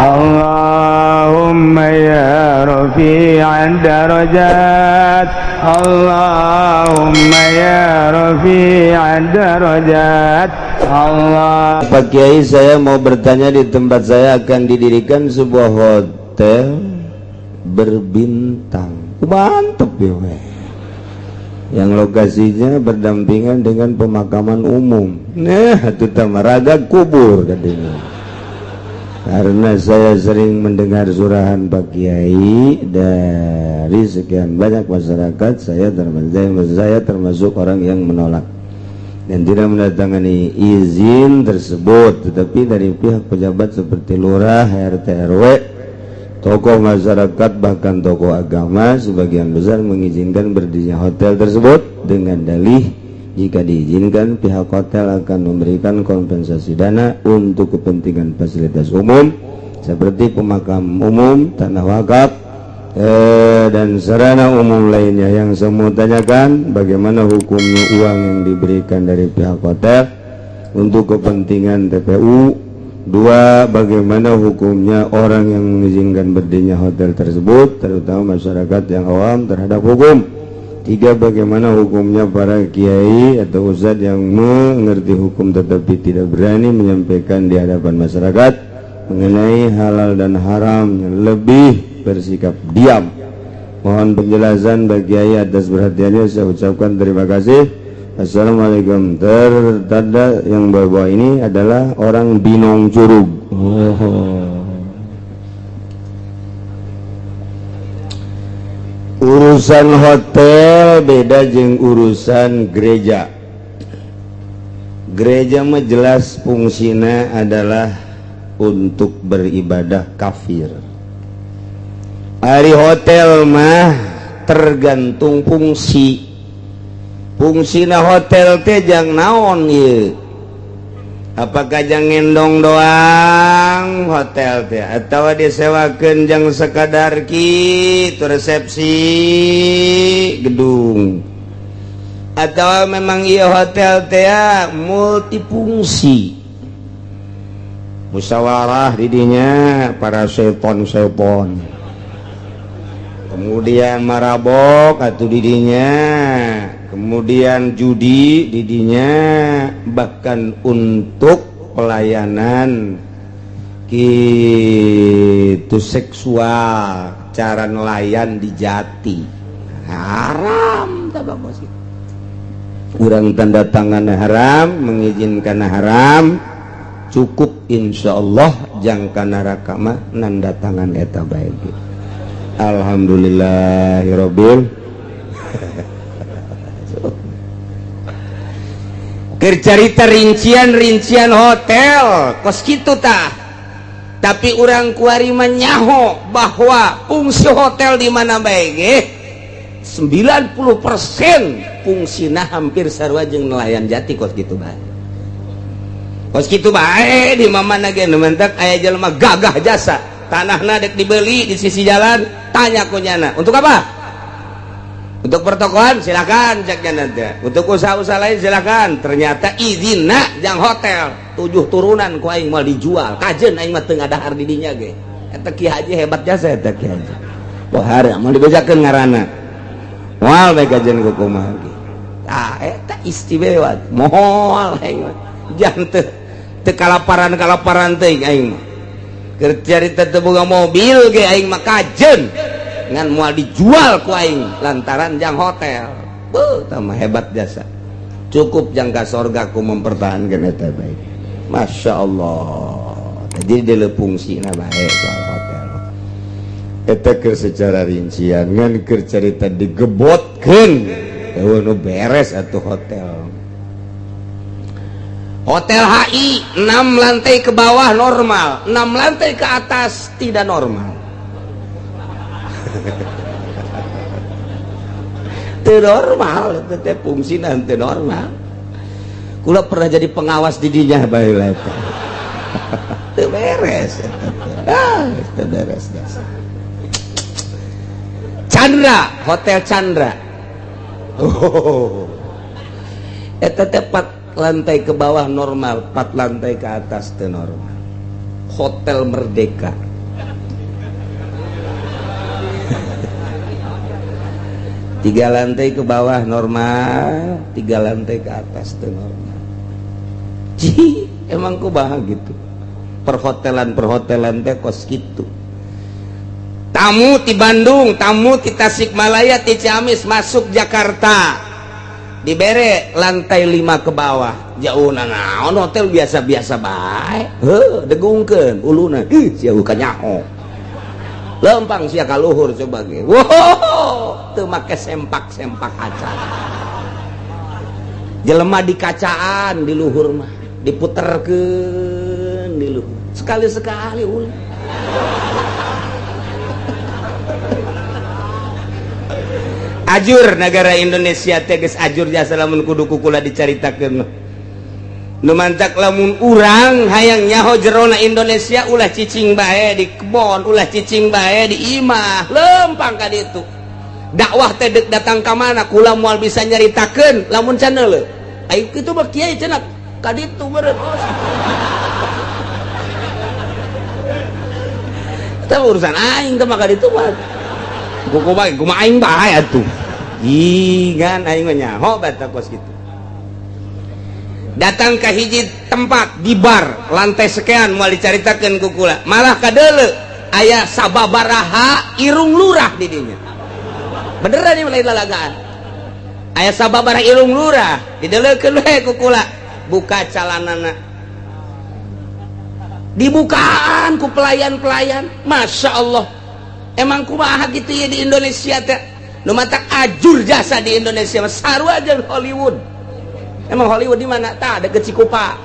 اللهم يا رفيع الدرجات، اللهم يا رفيع الدرجات، الله. Pak Kiai, saya mau bertanya, di tempat saya akan didirikan sebuah hotel berbintang, mantep ya weh, yang lokasinya berdampingan dengan pemakaman umum. Nah, itu raga kubur katanya. Karena saya sering mendengar surahan Pak Kiai dari sekian banyak masyarakat, saya termasuk orang yang menolak dan tidak mendatangani izin tersebut, tetapi dari pihak pejabat seperti lurah, RT, RW, tokoh masyarakat, bahkan tokoh agama sebagian besar mengizinkan berdirinya hotel tersebut dengan dalih jika diizinkan, pihak hotel akan memberikan kompensasi dana untuk kepentingan fasilitas umum seperti pemakam umum, tanah wakaf, dan sarana umum lainnya. Yang semua tanyakan, bagaimana hukumnya uang yang diberikan dari pihak hotel untuk kepentingan TPU? Dua, bagaimana hukumnya orang yang mengizinkan berdirinya hotel tersebut, terutama masyarakat yang awam terhadap hukum? Tiga, bagaimana hukumnya para kiai atau ustadz yang mengerti hukum tetapi tidak berani menyampaikan di hadapan masyarakat mengenai halal dan haram, lebih bersikap diam? Mohon penjelasan bagi kiai. Atas perhatiannya saya ucapkan terima kasih. Assalamualaikum. Tertanda yang bawah ini adalah orang Binong Curug. Oh. Urusan hotel beda jeung urusan gereja. Gereja mah jelas fungsinya adalah untuk beribadah kafir. Ari hotel mah tergantung fungsi. Fungsina hotel teh jang naon ieu? Apakah jang ngendong doang hotel teh atau disewakeun jang sekadar kitu resepsi gedung, atau memang ieu hotel teh multifungsi, musyawarah didinya para sepon-sepon, kemudian marabok atau didinya, kemudian judi didinya, bahkan untuk pelayanan gitu seksual, cara nelayan di jati haram. Kurang tanda tangan haram, mengizinkan haram, cukup insya Allah jangka neraka mah nanda tangan eta baik. Alhamdulillahirobbil. Cerita rincian-rincian hotel kos kitu tah, tapi urang kuari menyaho bahwa fungsi hotel di mana baik 90% fungsina hampir sarua jeung nelayan jati, kos kitu bae, kos kitu bae. Di mana ge nu mentak aya jelema gagah jasa, tanahna dek dibeli di sisi jalan, tanya ku nyana, "Untuk apa?" "Untuk pertokoan." "Silakan," ceknya nanti. "Untuk usaha-usaha lain silakan." Ternyata izin jang hotel. Tujuh turunan ku aing mau dijual, kajen aing mah teu ngadahar di dinya ge. Eta Ki Haji hebat jasa, eta Ki Haji pohara mau dibejakeun ngaranna, moal bae kajen ku kumaha ge. Tah, eta istimewa, moal aing mah jang teu teu kalaparan-kalaparan teuing. Aing mah keur carita teu boga mobil ge, aing mah kajen ngan moal dijual ku aing lantaran jang hotel. Beuh, tah mah hebat jasa, cukup jangka sorga ku mempertahankan eta baik. Masya Allah. Jadi dia fungsina bae soal hotel eta keur secara rincian. Ngan keur carita digebotkeun, eueuh nu beres atuh hotel. Hotel HI 6 lantai ke bawah normal, 6 lantai ke atas tidak normal. Teu normal itu teh, fungsina teu normal. Kula pernah jadi pengawas di dinya baheula teh. Teu beres eta teh. Ah, teu beres dasar. Chandra, Hotel Chandra. Oh. Eta teh 4 lantai ke bawah normal, 4 lantai ke atas teu normal. Hotel Merdeka. 3 lantai ke bawah normal, 3 lantai ke atas tuh normal. Ji, emang kumaha gitu. Perhotelan teh kos kitu. Tamu ti Bandung, tamu ti Tasikmalaya, ti Ciamis masuk Jakarta. Dibere lantai 5 ke bawah. Jauh naon hotel biasa-biasa bae. Heuh, degungkeun uluna. Ih, sia kanyaho. Lempang sia ka luhur coba ge. Wow, teu make sempak-sempak acan. Jelema di kacaan di luhur mah, diputerkeun di luhur. Sekali-sekali ulah. Ajur negara Indonesia teh geus ajur jasa lamun kudu kukula dicaritakeun. Nu mantak lamun urang hayang nyaho jerona Indonesia ulah cicing bae di kebon, ulah cicing bae di imah, lempang ka ditu. Dakwah teh deuk datang ka mana kula moal bisa nyaritakeun lamun can neuleuh. Ayo kitu mah kiai cenah ka ditu beureum. Eta urusan aing teh mah ka ditu mah. Kuku bae kumaha aing bae atuh. Ih, kan aing mah nyaho bae kos kitu. Datang ke hiji tempat di bar lantai sekian moal dicaritakeun ku kula. Malah kadeuleu aya sababaraha irung lurah di dinya. Beneran ieu lain lalagaan. Aya sababaraha irung lurah dideuleukeun we ku kula. Buka calanana. Dibukaan ku pelayan-pelayan. Masya Allah. Emang kumaha gitu ya di Indonesia teh. Nu matak ajur jasa di Indonesia mah sarua jeung Hollywood. Emang Hollywood di mana? Tah deket Cikupa.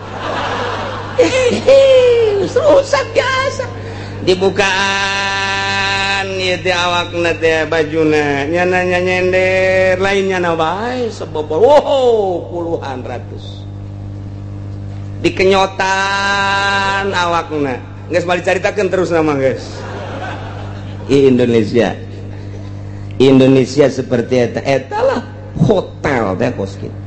Hehehe, rusak jasa. Dibukaan ieu teh awakna teh bajuna, nyana nyender, lain nyana bae sebobor. Wow, puluhan ratus. Dikenyotan awakna. Geus balik caritakeun terus nama geus. Indonesia. Indonesia seperti eta, eta lah hotel teh kos kitu.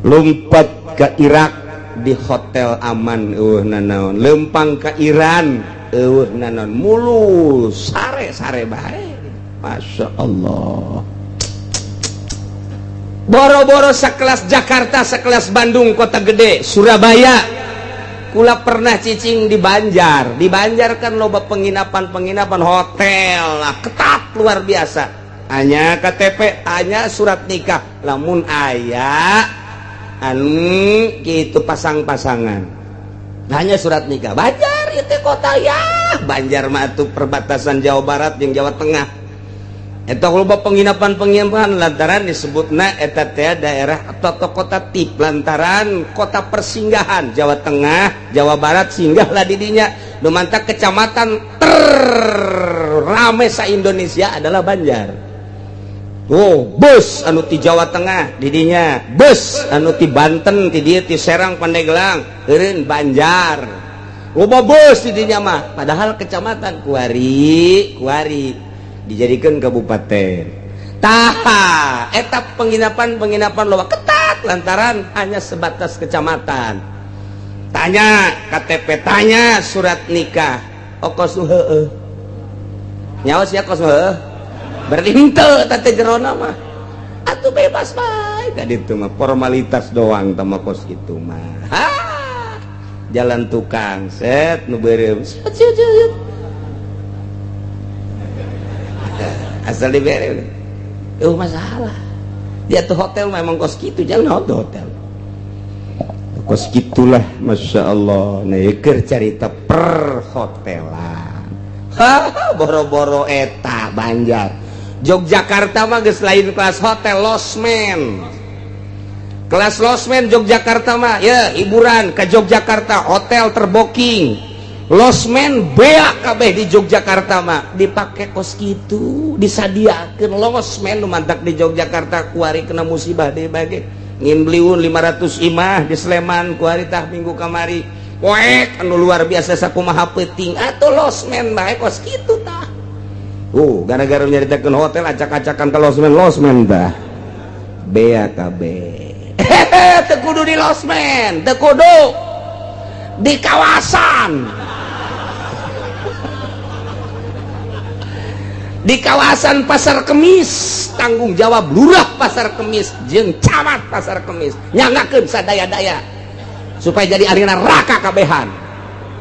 Lompat ke Irak di hotel aman eueuh nanaon, lempang ke Iran eueuh nanaon, mulus sare-sare bae. Masya Allah. Boro-boro sekelas Jakarta, sekelas Bandung, kota gede, Surabaya. Kula pernah cicing di Banjar. Di Banjar kan loba penginapan-penginapan hotel lah, ketat luar biasa. Hanya KTP, hanya surat nikah. Lamun aya anu gitu pasang-pasangan. Hanya surat nikah. Banjar itu kota ya. Banjar mah tuh perbatasan Jawa Barat jeung Jawa Tengah. Eta loba penginapan-penginapan lantaran disebutna eta teh daerah atau kota tip lantaran kota persinggahan Jawa Tengah, Jawa Barat singgahlah di dinya. Nu mantak kecamatan terrame sa Indonesia adalah Banjar. Oh, bus anu ti Jawa Tengah di dinya, bus anu ti Banten ti dieu ti Serang Pandeglang, eureun Banjar. Loba bus di dinya mah, padahal kecamatan kuari, kuari dijadikan kabupaten. Taha etap penginapan-penginapan loba ketat lantaran hanya sebatas kecamatan. Tanya KTP, tanya surat nikah. Oh kos nu heueuh. Nyawa sia kos heueuh. Berarti henteu teh jerona mah. Atuh bebas bae. Tadi itu mah formalitas doang tah kos kitu mah. Ha. Jalan tukang set nu beureum. Asal dibere masalah. Dia tuh hotel memang kos gitu, jangan hotel kos gitulah. Masya Allah. Nah keur carita perhotelan. Boro-boro eta Banjar, Yogyakarta mah geus lain kelas hotel, losmen. Kelas losmen Yogyakarta mah ya hiburan ke Yogyakarta, hotel terboking. Losmen beak kabeh di Yogyakarta mah dipake kos kitu, disadiakeun losmen nu mantak di Yogyakarta kuari kena musibah deui bage. Ngin beliun 500 imah di Sleman kuari tah minggu kamari. Poek anu luar biasa sakumaha peuting atuh losmen bae kos kitu tah. Gara-gara nyaritakeun hotel acak-acakan ke losmen, losmen tah. Beak kabeh. Teu kudu di losmen, teu kudu di kawasan. Di kawasan Pasar Kemis, tanggung jawab lurah Pasar Kemis jeung camat Pasar Kemis nyanggakeun sadaya-daya supaya jadi arena neraka kabehan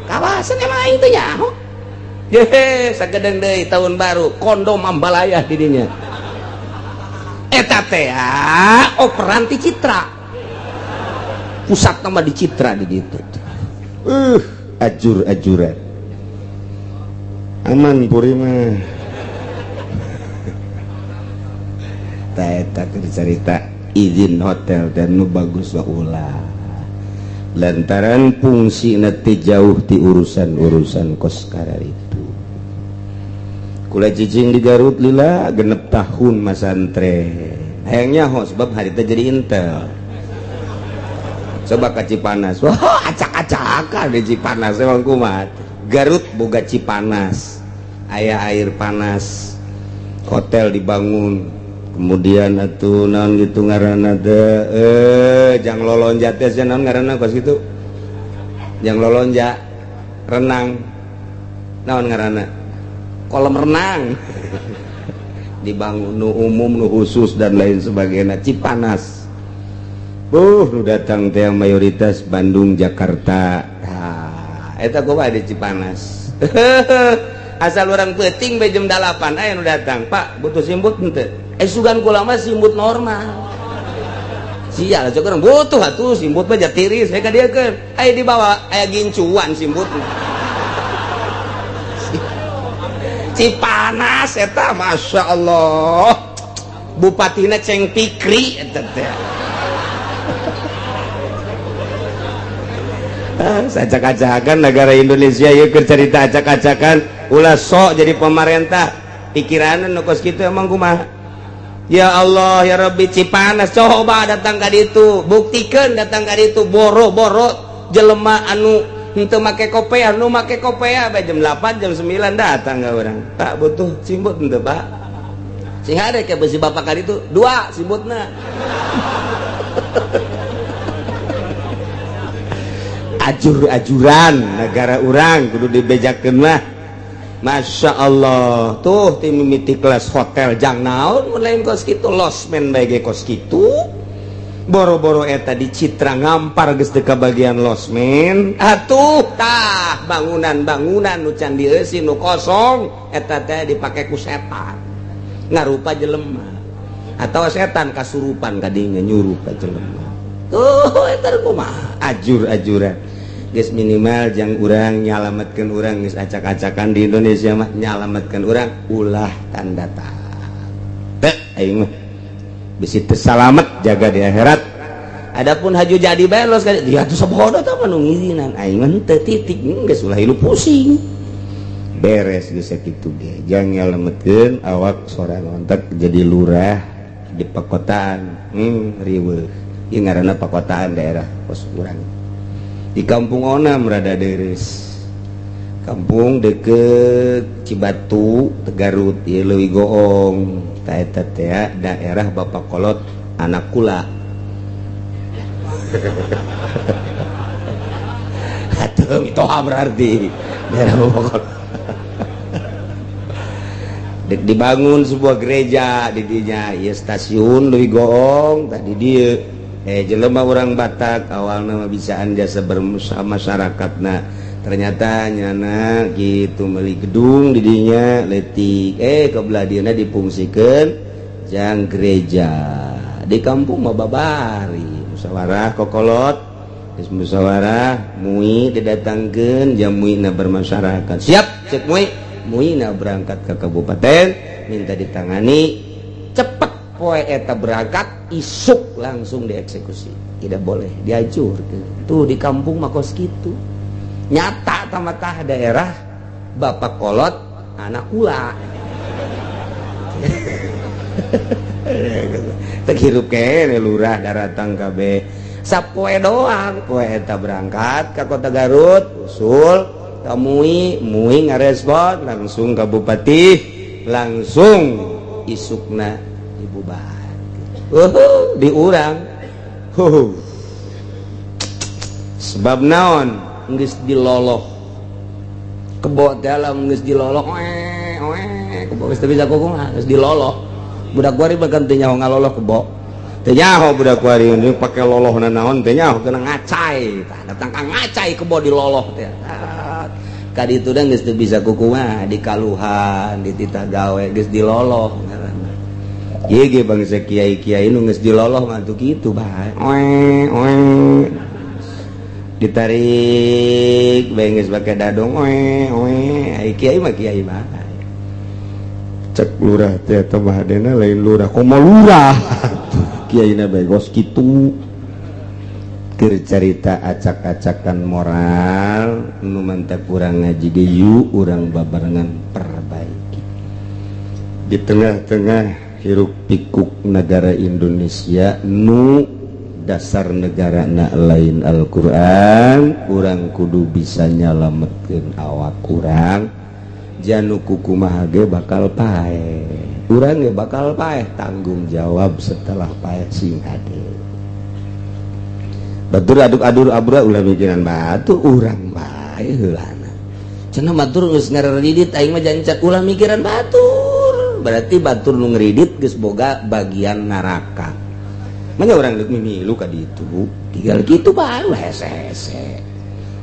kawasan. Emang aing teh nyaho. Yehe, sagedeng deui tahun baru kondom ambalaya di dinya. Eta teh operan ti Citra pusat, nama di Citra di ditu. Ajur-ajuran aman puri mah. Eta keur carita izin hotel dan nu bagus mah ulah, lantaran fungsi nanti jauh di urusan-urusan kos itu. Kula cicing di Garut lila 6 tahun masantren, hayang nyaho sebab harita jadi intel. Coba ke Cipanas, wah, acak-acakan di Cipanas. Emang kumaha Garut boga Cipanas, aya air panas, hotel dibangun, kemudian atuh naon gitu ngaranna teh, jang lolonja teh naon ngaranna kos gitu, jang lolonja renang, naon ngaranna, kolam renang dibangun, nu umum, nu khusus, dan lain sebagainya. Cipanas, nu datang teh mayoritas Bandung, Jakarta. Nah, eta kumaha di Cipanas, asal orang penting be jam 8 aya nu datang, "Pak, butuh simbut henteu?" "Eh, sugan kula mah simbut normal." Sial, cek urang, butuh atuh simbut mah jatiris. Saya ka dieu keun aya dibawa, aya gincuan simbut. Cipanas eta, Masya Allah, bupatina Ceng Pikri eta teh. Ah, acak-acakan negara Indonesia ya, keur cerita acak-acakan. Ulah sok jadi pemerintah, pikiran nu kos kitu. Emang kumaha? Ya Allah, ya Rabbi, Cipanas, coba datang ka ditu, buktikan datang ka ditu. Boro-boro jelema anu henteu make kopea, nu make kopea bae jam 8, jam 9 datang ka urang, "Pak, butuh simbut henteu, Pak?" Sing ada ke besi bapak ka ditu dua simbutna. Ajur-ajuran negara urang kudu dibejakeun mah. Masya Allah, tuh tim mimiti kelas hotel jang naon, mun lain kos kitu losmen bae ge kos kitu. Boro-boro eta di Citra ngampar geus teu kabagian losmen atuh. Tah, bangunan-bangunan nu can dieusi, nu kosong eta teh dipake ku setan ngarupa jelema atau setan kasurupan kadinya nyuruh ka jelema. Tuh, eta kumaha ajur-ajuran. Geus minimal jang urang nyalametkeun urang, geus acak-acakan di Indonesia mah, nyalametkeun urang ulah tanda teh aing mah bisi teu salamet jaga di akhirat. Adapun haju jadi bae los dia tuh sabodo tah mah nu ngizinan aing mah teu, titik. Geus ulah hirup pusing, beres geus sakitu ge. Jang nyalametkeun awak sorangan jadi lurah di pakotaan, riweuh ieu ngaranna pakotaan daerah kos urang. Di kampung Onam rada deres, kampung deket Cibatu Tegarut ieu leuwih goong. Ta eta teh daerah Bapak Kolot anak kula. Atuh mitoha berarti daerah Bapak Kolot. Dek dibangun sebuah gereja di dinya ieu stasiun leuwih goong tadi dieu. Jelema orang Batak awalna mah bisaan jasa bersama masyarakatna, ternyata nyana gitu beli gedung di dinya letik, kebelah dieuna dipungsikeun jang gereja. Di kampung mah babari musyawarah kokolot, geus musyawarah MUI didatangkeun, jam MUI na bermasyarakat. "Siap," cek MUI. MUI na berangkat ke kabupaten minta ditangani cepet. Poe eta berangkat, isuk langsung dieksekusi, tidak boleh diajur. Tuh, di kampung mah kos kitu nyata tamatah daerah Bapak Kolot anak kula. Teu hirup kene lurah daratang kabeh sapoe doang. Poe eta berangkat ke kota Garut, usul ka MUI, MUI ngarespon langsung ke bupati, langsung isukna dibubar. Di urang sebab naon, geus diloloh kebo dalam, geus diloloh. oe kebo geus teu bisa kumaha, geus diloloh. Budak kuari bahkan teu nyaho ngaloloh kebo. Teu nyaho budak kuari ini pake loloh naon, teu nyaho, kena ngacai. Tah, datang ka ngacai kebo diloloh teh. Ka ditu da geus teu bisa kukumaha, dikaluhan, dititah gawe, geus diloloh ngaranna. Ieu ge bangsa kiai-kiai nu geus diloloh mah tuh kitu bae. Oe oe ditarik bae geus pake dadong, oe oe. Ai kiai mah kiai bae. Cek lurah teh eta mah hadena lain lurah, komo lurah kiaina bae gos kitu. Keur carita acak-acakan moral nu mantak urang ngaji ge, yuk urang babarengan perbaiki. Di tengah-tengah hiruk pikuk negara Indonesia nu dasar negara na lain Al-Quran, urang kudu bisa nyalametkeun awak urang. Janu kukumaha ge bakal paeh, urang ge bakal paeh, tanggung jawab setelah paeh sing hade. Batur aduk-adur abra, ulah mikiran batur, urang bae heulana. Cenah batur geus ngareridit, aing mah jancan. Ulah mikiran batur, berarti batur nu ngeridit geus boga bagian neraka. Mana urang deuk mimilu ka ditu, tinggal kitu bae hese-hese.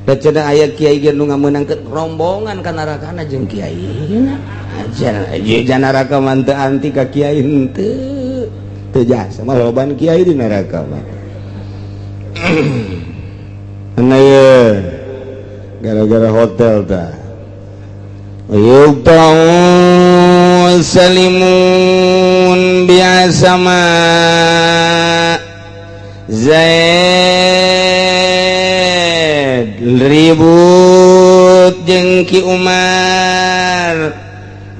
Da cenah aya kiai ge nu ngameunangkeun rombongan ka nerakana jeung kiai. Aja aja neraka mah teu anti ka kiai, henteu. Teu jasa mah loban kiai di neraka mah. Nah ye, gara-gara hotel ta. Yuqta'u salimun biasama Zaid ribut jeung Ki Umar.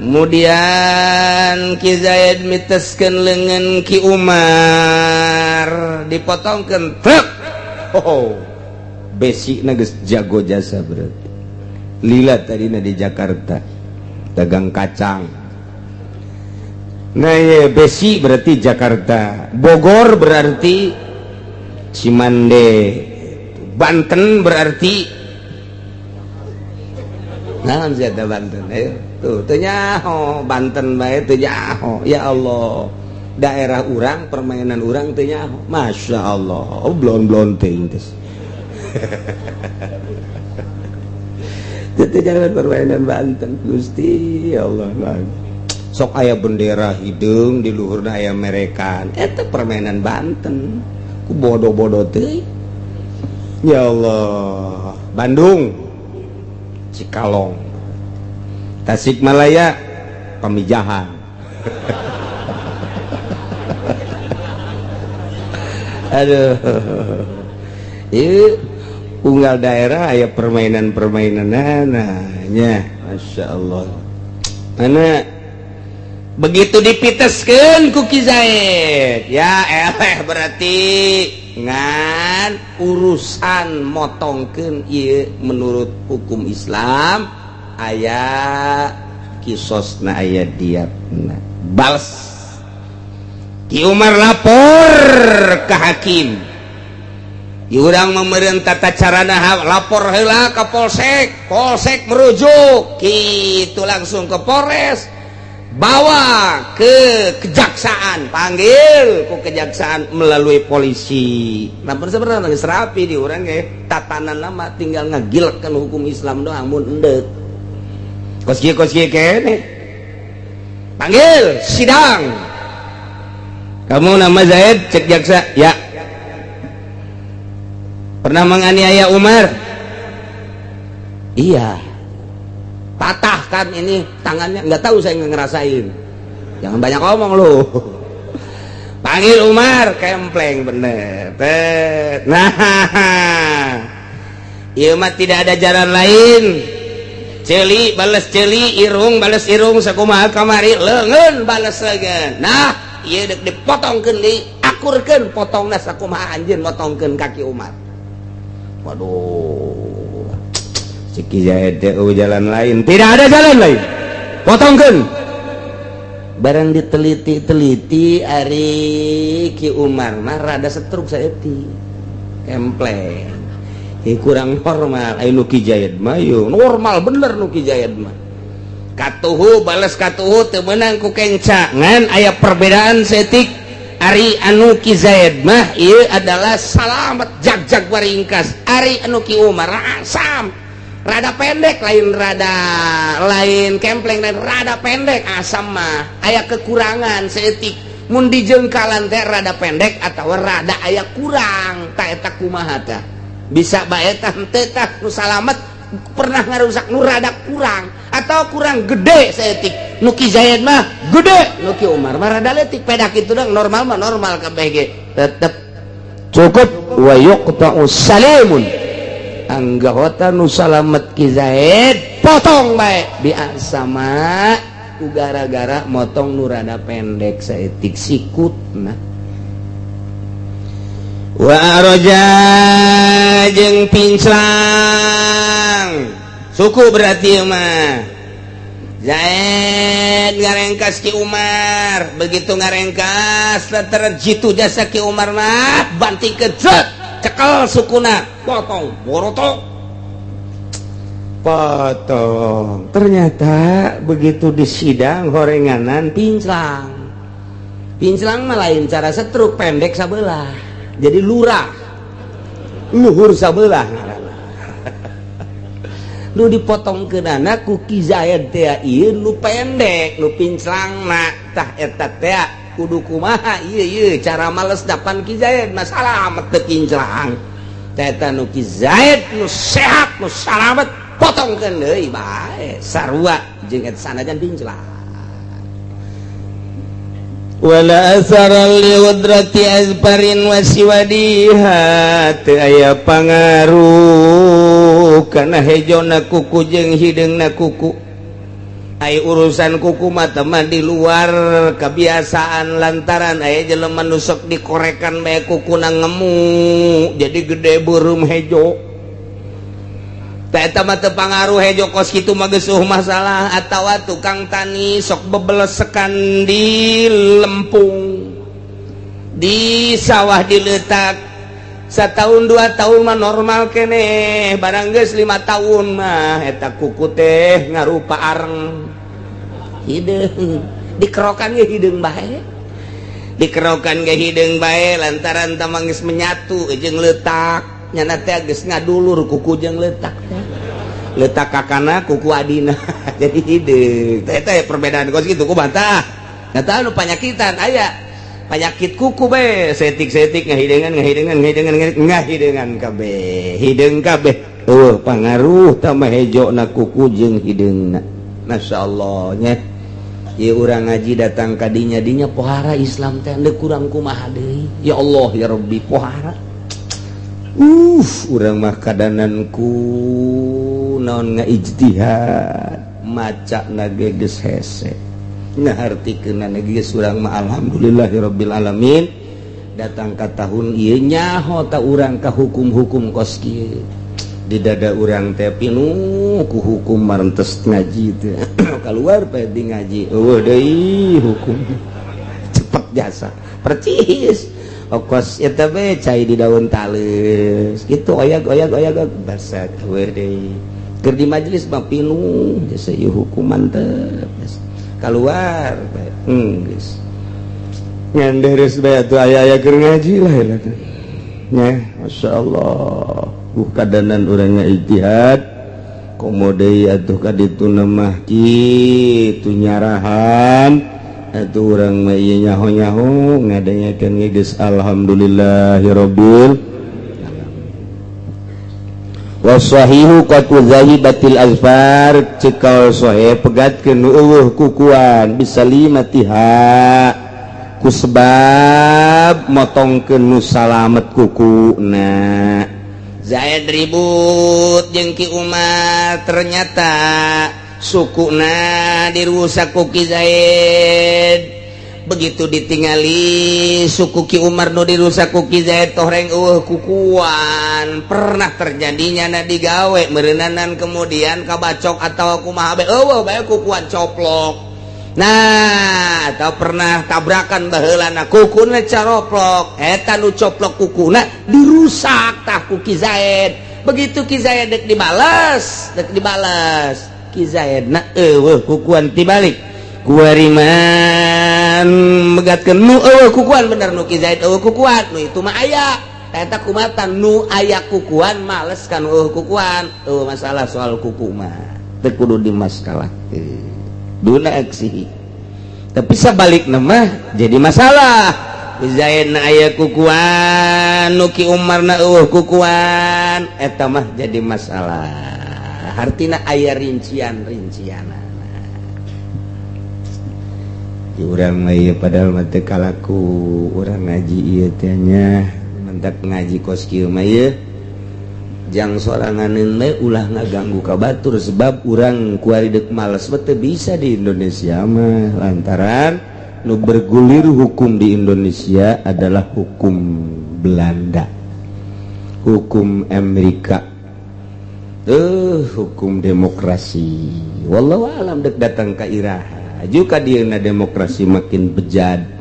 Kemudian Ki Zaid miteskeun leungeun Ki Umar, dipotongkeun truk. Oh, besi geus jago jasa, berarti lila tadina di Jakarta dagang kacang. Nah ye, besi berarti Jakarta, Bogor berarti Cimande, Banten berarti nah siapa Banten, ayo tuh teu nyaho Banten bae, teu nyaho. Ya Allah, daerah urang, permainan urang teu nyaho. Masya Allah, oh, blon-blon teuing teh. Itu jangan permainan Banten. Gusti ya Allah, sok aya bendera hideung di luhurna aya merekan, eta permainan Banten ku bodoh-bodoh teuing. Ya Allah, Bandung Cikalong, Tasikmalaya Pamijahan. Aduh, ieu unggal daerah aya permainan-permainan nya. Masya Allah, mana begitu dipiteskeun ku Ki Zaid, ya eleh, berarti ngan urusan motongkeun ieu menurut hukum Islam aya kisosna, aya diatna. Bales Ki Umar lapor ke hakim. Urang memerintah tata carana, lapor heula ke polsek, polsek merujuk gitu langsung ke Polres, bawa ke kejaksaan, panggil ke kejaksaan melalui polisi. Nah, sebenarnya geus rapi di urang ge tatanan nama, tinggal ngagilkeun hukum Islam doang mun endek. Kos kieu, kos kieu kene. Panggil sidang. Kamu nama Zaid, cek jaksa, ya. Pernah menganiaya Umar? Iya. Patah kan ini tangannya? Nggak tahu, saya nggak ngerasain. Jangan banyak ngomong lu. Panggil Umar, kempleng bener. Tet. Nah, ieu mah tidak ada jalan lain. Ceuli balas ceuli, irung balas irung, sakumaha kamari, leungeun balas leungeun. Nah, ieu deuk dipotongkeun deui, akurkeun potongna sakumaha anjeun motongkeun kaki Umar. Waduh, si Ki Zaid teh jalan lain, tidak ada jalan lain, potongkeun. Barang diteliti-teliti, ari Ki Umar mah rada setruk saeutik, kempleng. Ki kurang normal, aya nu Ki Zaid mah normal bener nu Ki Zaid mah. Katuhu balas katuhu, teu meunang ku kenca, ngan aya perbedaan saeutik. Ari anu Ki Zaid mah ieu adalah salamet jag-jag waringkas. Ari anu Ki Umar asam rada pendek, lain rada, lain kempleng dan rada pendek. Asam mah aya kekurangan saeutik, mun dijengkalan teh rada pendek atau rada aya kurang. Tak eta kumaha tah? Bisa bae tah, henteu tah? Nu salamet pernah ngarusak nu rada kurang atau kurang gede saeutik. Nu Ki Zaid mah gede, nu Ki Umar mah rada leutik. Pedak itu dong, normal mah normal kabeh ge tetep cukup. Wa yuqta'u salimun, anggota nu salamet Ki Zaid potong bae biasa mah ku gara-gara motong nu rada pendek saeutik sikutna. Wa a'raja jeung pinclang suku, berarti mah Zaid ngarengkas Ki Umar. Begitu ngarengkas, terjitu jasa Ki Umar mah banting ke cekel sukuna, potong borotok. Potong, ternyata begitu disidang horenganan pinclang. Pinclang mah lain cara setruk, pendek sabelah, jadi lurah luhur sabelah ngaranna. Nu dipotong ke dana ku Ki Zaid teh ieu nu pendek, nu pinclangna. Tah, eta teh kudu kumaha ieu? Ieu cara males dapan Ki Zaid masalah amat teu pinclang. Teh eta nu Ki Zaid nu sehat, nu salamet, potongkeun deui bae, sarua jeung eta sanajan pinclang. Wala athara li udrati azfarin wasiwadiha, teu aya pangaruh kana hejona kuku jeung hideungna kuku. Ai urusan kuku mah teman di luar kebiasaan, lantaran aya jelema nu sok dikorekan bae kukuna ngemu, jadi gede, beureum, hejo. Tah, eta mah teu pangaruh, hejo kos kitu mah geus eueuh masalah. Atawa tukang tani sok bebelesekan di lempung, di sawah, diletak setahun 2 tahun mah normal kene. Barang geus 5 tahun mah eta kuku teh ngarupa areng, hideung, dikerokan ge hideung bae, dikerokan ge hideung bae, lantaran tamang geus menyatu jeung letak. Nyana teh geus ngadulur kuku jeung letak teh, letak kakana kuku adina, jadi hideung. Teh eta perbedaan kos kitu kumaha tah? Eta nu panyakitan, aya penyakit kuku be saeutik-saeutik ngahideungan, ngahideungan, ngahideungan, ngahideungan kabeh, hideung kabeh. Oh, pangaruh tambah hejo na kuku jeung hideungna. Masya Allah nya, ieu urang ngaji datang ka dinya dinya, pohara Islam teh deuk kurang kumaha deui. Ya Allah ya Rabbi, pohara. Urang mah kadanan ku naon, ngaijtihad maca na ge geus hese, ngahartikeun na geus. Urang mah alhamdulillahirabbil alamin, datang ka tahun ieu nyaho ta urang ka hukum-hukum kos kieu. Di dada urang teh pinuh ku hukum. Marentes ngaji teh keluar bae di ngaji, eueuh deui hukum, cepet jasa percis okos eta be cai di daun tales gitu, oyag oyag oyag, basa eueuh deui. Keur di majelis mah pinuh jasa ieu hukum, mantep, keluar bae geus ngan deres bae atuh. Aya-aya keur ngaji lah ya nya, masyaallah. Kadanan urang ijtihad komo deui atuh ka ditu mah kitu nyarahan atuh. Urang mah ieu nyaho-nyaho ngadengekeun ge geus alhamdulillahirabbil. Wasahihu qat'u zahibatil azfar, cekal sahih pegatkeun nu eueuh kukuan, bisalimatiha, ku sebab motongkeun nu salamet kukuna. Zaid ribut jeung Ki Umar, ternyata sukuna dirusak ku Ki Zaid. Begitu ditingali suku Ki Umar nu dirusak ku Ki Zaid, toreng eueuh kukuan. Pernah terjadinya na digawe meureunanan, kemudian kabacok atau kumaha bae, eueuh bae kukuan, coplok. Nah, atau pernah tabrakan baheulana, kukuna caroplok. Eta nu coplok kukuna dirusak tah ku Ki Zaid. Begitu Ki Zaid dek dibalas, dek dibalas. Ki Zaidna eueuh kukuan. Tibalik kuari mah megatkeun nu eueuh kukuan. Bener, nu Ki Zaid eueuh kukuan, nu itu mah aya. Eta kumaha? Nu aya kukuan males kan eueuh kukuan. Eueuh masalah soal kuku mah, teu kudu dimasalahkeun duna aksi. Tapi sebalikna mah jadi masalah. Zaid na aya kukuan, nu Ki Umar na eueuh kukuan, eta mah jadi masalah. Hartina aya rincian-rincian Di urang mah ieu, padahal mah teu kalaku urang ngaji ieu teh nya. Mentak ngaji kos kieu mah ieu jang soranganeun we, ulah ngaganggu ka batur, sebab urang kuari deuk males mah teu bisa di Indonesia mah, lantaran nu bergulir hukum di Indonesia adalah hukum Belanda, hukum Amerika, hukum demokrasi. Wallahu alam dek datang ka iraha juga dieuna demokrasi makin bejad.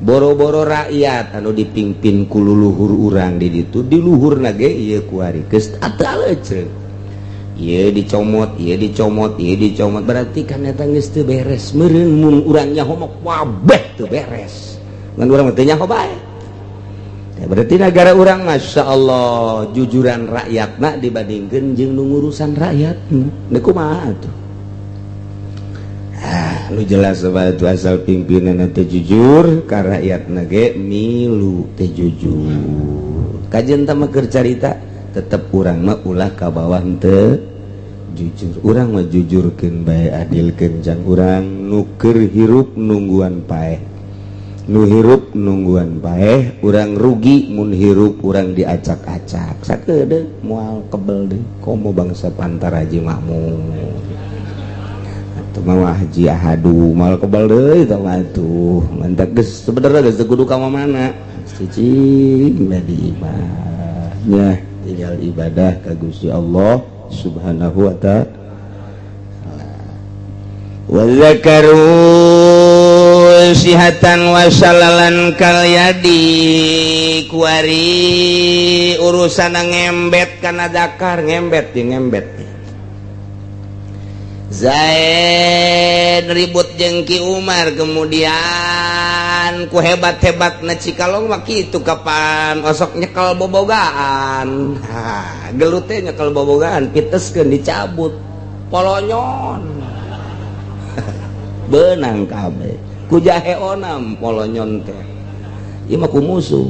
Boro-boro rakyat anu dipimpin ku luluhur urang di ditu, di luhur ge ieu kuari geus atuh ieu dicomot, ieu dicomot, ieu dicomot. Berarti kan eta geus teu beres meureun. Mun urang nyaho mah kabeh teu beres, ngan urang mah teu nyaho bae. Ya, berarti negara urang, Masya Allah, jujuran rakyatna dibandingkan jeung nu ngurusan rakyat. Nah, kumaha tuh? Ah, lu jelas sebab itu asal pimpinan teh jujur ka rakyat ge milu teh jujur. Kajian mah keur carita, tetep urang mah ulah ka bawah teu jujur. Urang mah jujurkeun bae, adilkeun jang urang nu keur hirup nungguan paeh, nu hirup nungguan paeh. Urang rugi mun hirup urang diacak-acak sakedeung, moal kebel deui. Komo bangsa Pantar Haji Mahmud atau mah Haji Ahadu, moal kebel deui tah mah tuh. Mantap geus, sebenarnya geus teu kudu ka mana, cicing di imah nya, tinggal ibadah ka Gusti Allah Subhanahu wa Ta'ala. Wa zakaru sihatan wa syalalan kal yadi. Kuari urusan ngembet kana dakar, ngembet di ngembet. Zaid ribut jeung Ki Umar, kemudian ku hebat-hebat na Cikalong mah kitu, kapan osok nyekel bobogaan. Ha, gelut teh nyekel bobogaan, piteskeun, dicabut, polonyon benang kabeh ku jahe onam. Polonyon teh ieu mah ku musuh.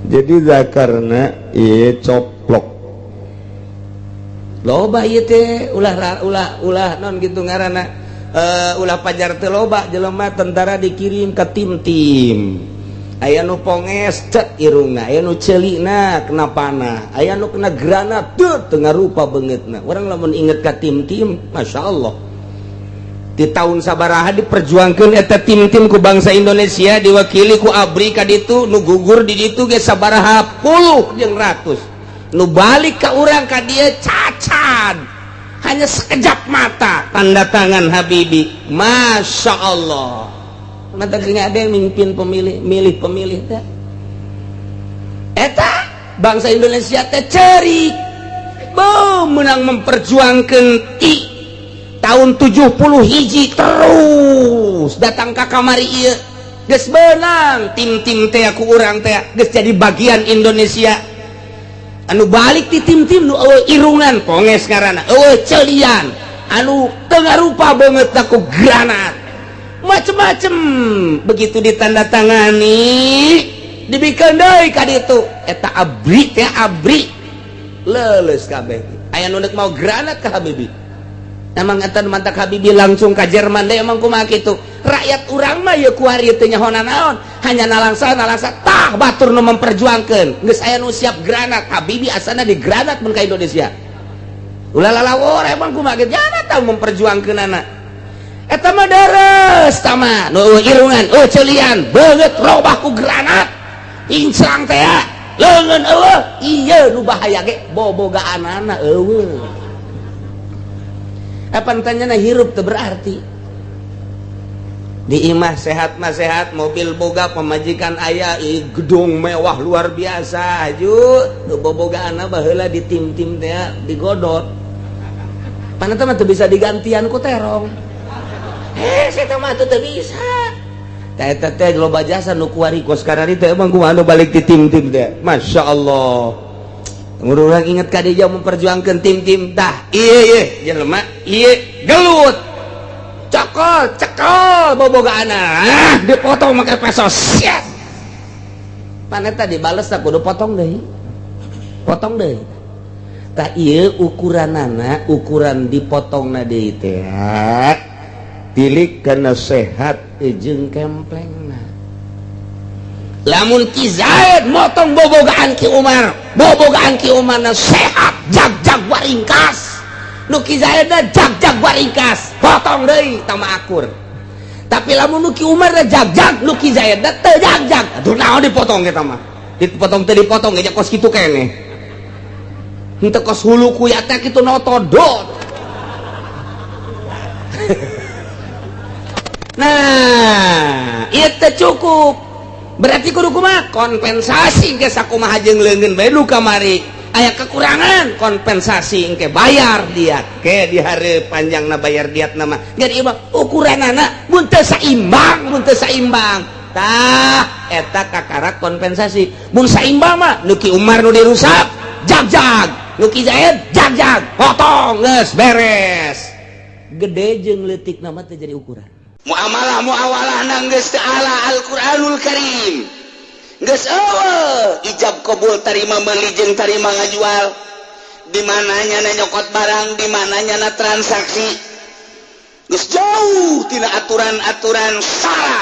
Jadi zakarna ieu coplok. Loba ieu teh, ulah ulah ulah non gitu ngaranna, ulah pajar teu loba jelema. Tentara dikirim ke tim-tim, aya nu ponges cet irungna, aya nu ceulina kena panah, aya nu kena granat tuh teu ngarupa beungeutna. Urang lamun inget ka tim-tim, Masya Allah, di tahun sabaraha diperjuangkeun eta tim-tim ku bangsa Indonesia, diwakili ku ABRI ka ditu. Nu gugur di ditu ge sabaraha puluh jeung ratus, nu balik ke urang ka dieu cacat hanya sekejap mata. Tanda tangan Habibie, Masya Allah. Mata ada yang mimpin pemilih, milih pemilih teh. Eta bangsa Indonesia teh cerik menang memperjuangkan ti tahun 70 hiji terus datang ke kamari ieu geus benang tim-tim teh ku urang teh geus jadi bagian Indonesia. Anu balik di tim-tim nu eueuh irungan, ponges ngaranna, eueuh celian, anu teu ngarupa beungeut ku granat, macem-macem. Begitu ditandatangani, dibikeun deui ka ditu eta ABRI teh, ABRI leuleus kabeh. Aya nu deuk mau granat ka Habibie. Emang eta mantak Habibie langsung ka Jerman deh. Emang kumaha kitu rakyat urang mah ieu kuari teu nyaho naon, hanya nalangsa nalangsa. Tah, batur nu memperjuangkeun geus aya nu siap granat. Habibie asana di granat mun ka Indonesia, ulah lalawor. Emang kumaha kitu jangan tahu memperjuangkeun anak eta mah deres tama nu irungan, oh celian, beungeut robah ku granat, inclang teh, leungeun eueuh. Ieu nu bahaya ge bobogaanana eueuh. Apa tanya, hirup teu berarti di imah sehat mah sehat, mobil boga, pemajikan aya, gedung mewah luar biasa. Aju nu bobogaanna baheula di tim-tim teh digodot. Pan eta mah teu bisa digantian ku terong. Saya mah teu bisa. Tah eta teh loba jasa nu kuari kos karari teh emang kumaha nu balik ti tim-tim teh. Masya Allah. Urang inget ka dia memperjuangkan tim-tim tah. Ieu ieu jelema ieu gelut. Cokol, cekol bobogaana. Ah, dipotong make peso. Siap. Pan eta dibales tak kudu potong deui. Potong deui. Tah ieu ukuranana, ukuran dipotongna deui teh. Tilik kana sehat jeung kemplengna. Lamun Ki Zaid motong bobogaan Ki Umar, bobogaan Ki Umarna sehat, jag-jag waringkas. Nu Ki Zaidna jag-jag waringkas, potong deui tama akur. Tapi lamun nu Ki Umar jag-jag, nu Ki Zaid teu jag-jag. Aduh naon dipotong eta mah? Dipotong teu dipotong ge kos kitu keneh. Henteu kos hulu kuya teh kitu notodot. Nah, ieu teu cukup. Berarti kudu kumaha? Kompensasi ge sakumaha jeung leungeun bae nu kamari. Aya kekurangan, kompensasi engke bayar diat. Ke di hari panjangna bayar diat nama. Jadi ieu mah ukuranana mun teu saimbang, mun teu saimbang. Tah, eta kakara kompensasi. Mun saimbang mah nu Ki Umar nu dirusak, jag-jag. Nu Ki Zaid jag-jag, potong geus beres. Gede jeung leutik nama teu jadi ukuran. Muamalah muawalah geus teu ala Al-Qur'anul Karim. Geus eueuh ijab kabul tarima meuli jeung tarima ngajual. Di mananya na nyokot barang, di mananya na transaksi. Geus jauh tina aturan-aturan syara,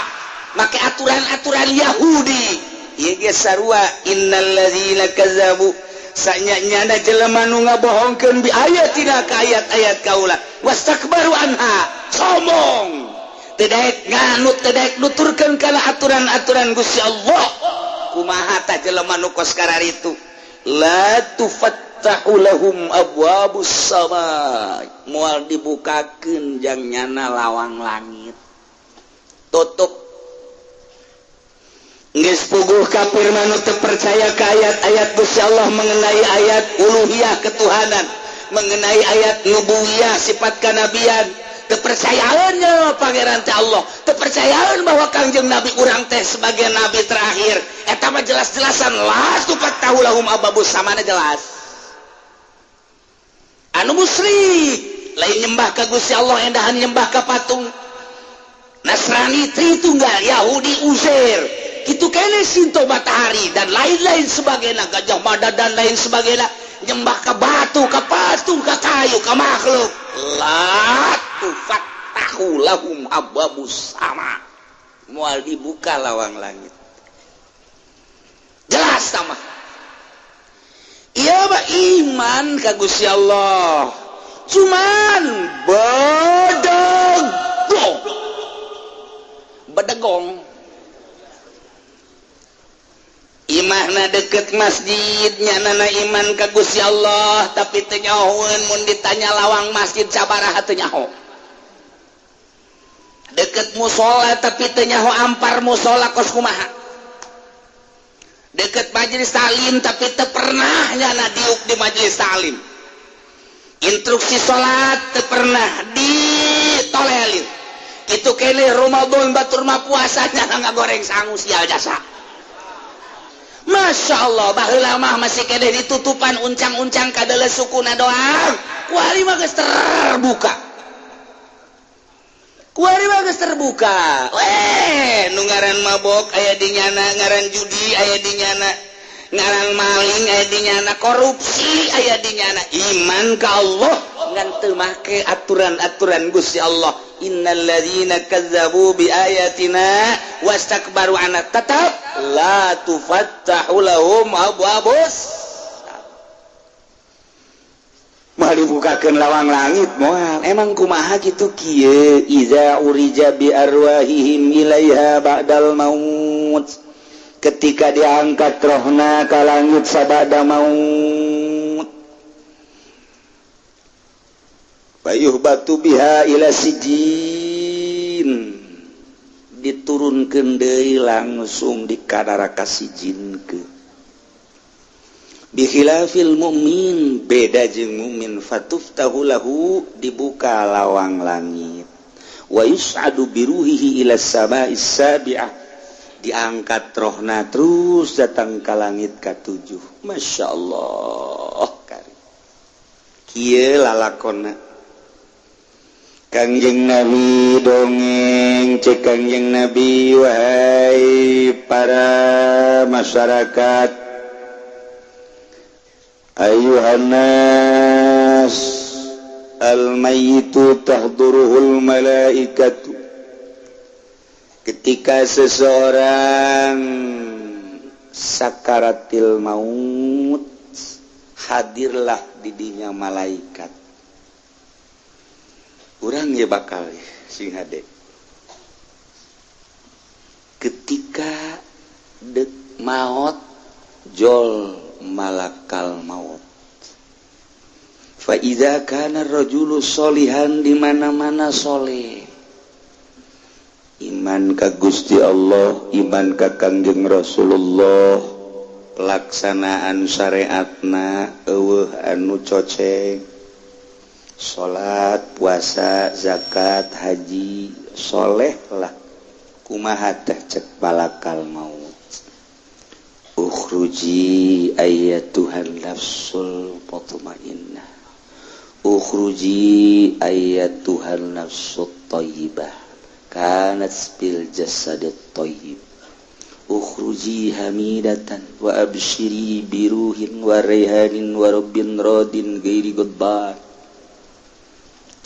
make aturan-aturan Yahudi. Ieu ge sarua innal ladzina kazzabu sanya-nyana jelema nu ngabohongkeun bi ayatina ka ayat-ayat kaula wastakbaru anha sombong. Teu daek nganut, teu daek nuturkeun kana aturan-aturan Gusti Allah. Kumaha tah jelema nu kos kararitu? La tufattahu lahum abwabus sama, moal dibukakeun jang nyana lawang langit. Tutup. Geus puguh kafir mah nu teu percaya ka ayat-ayat Gusti Allah mengenai ayat uluhiyah ketuhanan, mengenai ayat nubuwiyah sifat kanabian. Kepercayaannya Pangeran teh Allah, kepercayaan bahwa Kangjeng Nabi urang teh sebagai nabi terakhir. Eta mah jelas-jelasan la tufattahu lahum abwabus samana jelas. Anu musyrik lain nyembah ka Gusti Allah, endahan nyembah ka patung. Nasrani Tritunggal, Yahudi Uzair, kitu kene Sinto matahari dan lain-lain sebagainya, Gajah Mada dan lain sebagainya, nyembah ka batu, ka patung, ka kayu, ka makhluk. La tufattahu lahum abwabus sama, moal dibuka lawang langit. Jelas sama. Ieu mah iman ka Gusti Allah, cuman bedegong bedegong. Imahna deket masjid, nyanana iman ka Gusti Allah, tapi teu nyahoeun mun ditanya lawang masjid sabaraha teu nyaho. Deket musola tapi teu nyaho ampar musola kos kumaha. Deket majelis taklim tapi teu pernah nyana diuk di majelis taklim. Instruksi salat teu pernah ditolelir. Kitu kene Ramadan batur mah puasanya ngagoreng sangu sial jasa. Masya Allah, baheula mah masih kene ditutupan uncang-uncang kadele sukuna doang. Kuari mah geus terbuka. Kuari mah geus terbuka. Weh, nu ngaran mabok aya di nyana, ngaran judi aya di nyana, ngaran maling aya di nyana, korupsi aya di nyana. Iman ka Allah ngan teu make aturan-aturan Gusti Allah. Innal ladzina kazzabu bi ayatina wastakbaru anha tetap la tufattahu lahum abwabus. Moal dibukakeun lawang langit moal. Emang kumaha kitu kieu iza urija bi arwahihim ilaiha ba'dal maut. Ketika diangkat rohna ka langit sabada maut. Bayuh batu biha ila sijin, diturunkeun deui langsung di ka neraka sijinkeun. Bikhilafil mukmin, beda jeung mukmin, fatuftahu lahu, dibuka lawang langit, wa yus'adu biruhihi ila sama'is sabi'ah, diangkat rohna terus datang ke langit katujuh. Masya Allah, kieu lalakonna. Kangjeng Nabi dongeng, cek Kangjeng Nabi, "Wahai para masyarakat, ayuhannas, almayyitu tahduruhul malaikatu." Ketika seseorang sakaratil maut, hadirlah didinya malaikat. Urang ya bakal sing hade ketika dek maut, jol malakal maut. Fa idza kana rajulu solihan, di mana-mana soleh, iman ka Gusti Allah, iman ka Kangjeng Rasulullah, pelaksanaan syariatna euweuh anu coceng, salat, puasa, zakat, haji, soleh lah, kumaha teh cek malakal maut? "Ukhruji ayyatuhan nafsul mutmainnah, ukhruji ayyatuhan nafsut thayyibah, kanat bil jasadit thayyib, ukhruji hamidatan wa abshiri biruhin wa raihanin wa rabbin radin ghairi ghadban."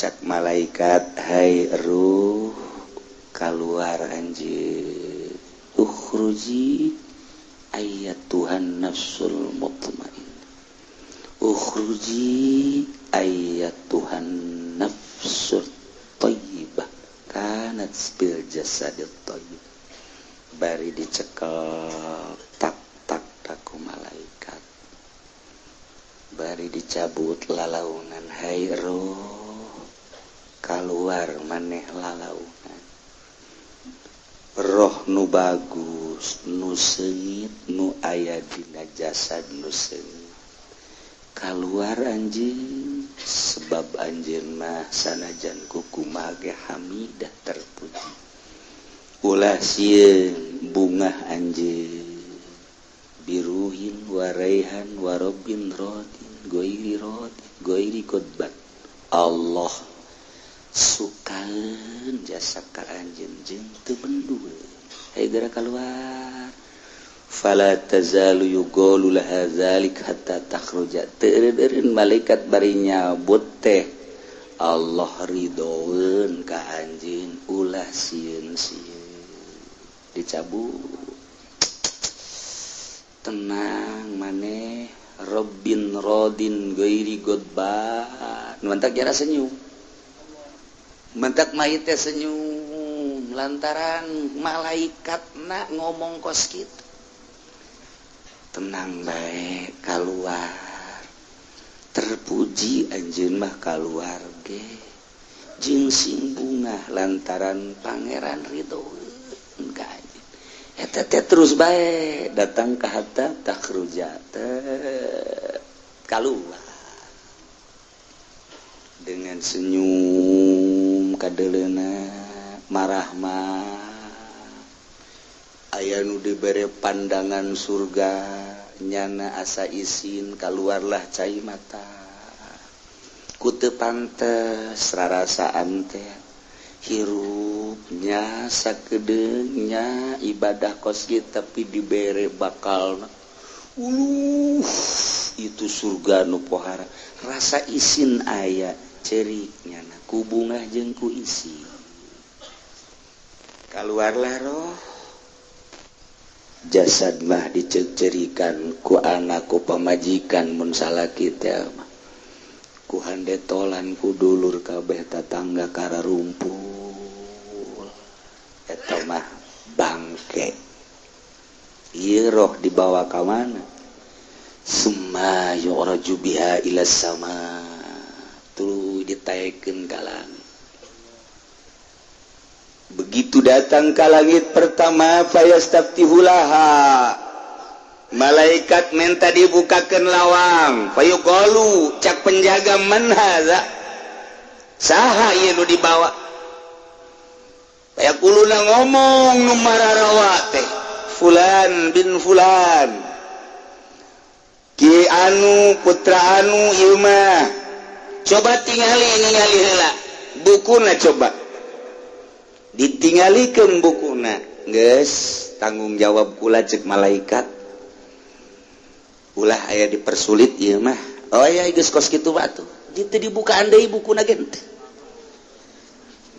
Cak malaikat, "Hai ruh, keluar anjir. Ukhruji ayyatuhan nafsul mutmain, ukhruji ayyatuhan nafsul thayyibah, kanat bil jasadit thayyib." Bari dicekel tak tak taku malaikat, bari dicabut lalaunan, "Hai roh, keluar maneh lalaunan roh nu bagus, nu seungit, nu aya dina jasad nu seungit, keluar anjing, sebab anjeun mah sanajan kukumaha ge hamidah, terpuji. Ulah sieun, bungah anjeun, biruhin waraihan warobin rodin goiri rodin goiri kodbat. Allah sukaeun jasa ka anjeun jeung teu bendu. Hayu geura keluar." Fala tazalu yuqalu laha dzalik hatta takhruja. Teu eureun malaikat bari nyabut teh, Allah ridhoeun ka anjeun, ulah sieun-sieun. Dicabut, "Tenang maneh, Robbin rodin ghairi ghadban." Mantak jara senyum, mantak mayit teh senyum lantaran malaikat nak ngomong kos kitu, "Tenang bae, keluar, terpuji anjeun mah, keluar ge jeung sing bungah lantaran Pangeran ridho ka anjeun." Eta teh terus bae datang ke hatta takhruja, keluar dengan senyum kadeleuna marahmah. Aya nu dibere pandangan surga, nyana asa isin, keluarlah cai mata ku teu pantes rarasaan teh, hirupnya sakedeungnya ibadah kos kieu, tapi dibere bakal uluh itu surga nu pohara. Rasa isin aya, cerik nyana ku bungah jeung ku isi. Keluarlah roh, jasad mah dicerikan ku anak, ku pamajikan mun salaki teh mah, ku handetolan, ku dulur kabeh, tatangga kararumpul. Eta mah bangke. Ieu roh dibawa ka mana? Summa yu'raju biha ila sama, tuluy ditaekeun ka langit. Begitu datang ke langit pertama, fayastaftihu laha. Malaikat minta dibukakan lawang. Fayuqalu, cak penjaga, man hadza, saha ieu nu dibawa? Fayaquluna, ngomong nu mararawa teh, fulan bin fulan, ki anu putra anu ieu mah. Coba tingali, ningali heula bukuna, coba ditinggalikeun bukuna. Geus tanggung jawab kula, cek malaikat, ulah aya dipersulit ieu mah. Oh ya, geus kos kitu batu teu dibukaan deui bukuna ge teu.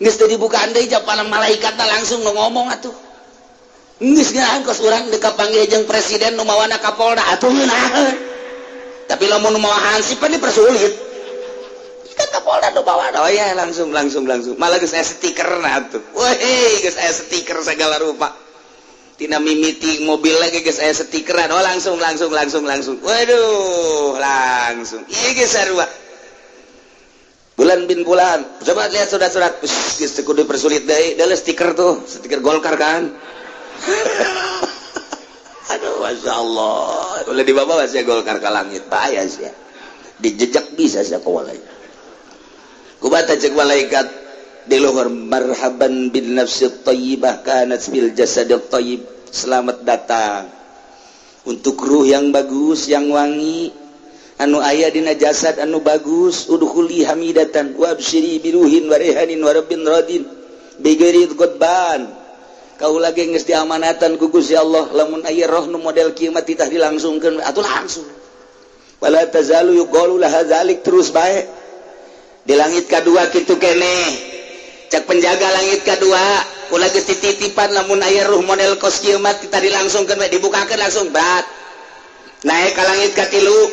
Geus teu dibukaan deui, japanan malaikat langsung ngomong atuh. Geus ngeunaheun kos urang deuk kapanggih jeung presiden, nu mawana Kapolda atuh ngeunaheun. Tapi lamun nu mawa hansip pan dipersulit kan. Kapolda nu bawa, oh ya, langsung langsung langsung, malah geus aya stiker na atuh. Weh, geus aya stiker segala rupa, tina mimiti mobil lagi geus aya stikeran. Oh, langsung langsung langsung langsung, waduh, langsung ieu geus sarua. Bulan bin bulan, coba lihat surat-surat. Geus teu kudu dipersulit deui, deuleu stiker tuh, stiker Golkar kan. Aduh, masya Allah, boleh dibawa sih Golkar ke langit, bahaya sih ya. Dijejak bisa sih kawalai. Kubata cek malaikat di luhur, marhaban bin nafsi thayyibah kanat fil jasad thayyib, selamat datang untuk ruh yang bagus, yang wangi, anu aya dina jasad anu bagus. Udkhuli hamidatan wa absyiri biruhin wa rehanin wa rabbin radin bighairi ghadban. Kau lagi geus diamanatan ku Gusti Allah, lamun aya roh nu model kieu mah titah dilangsungkeun atuh langsung. Wala tazalu yuqalu laha dzalik, terus bae. Di langit kadua kitu keneh, cek penjaga langit kadua, kula geus dititipan, lamun aya ruh model kos kieu mah titah dilangsungkeun bae, dibukakeun langsung berat. Naik ka langit katilu,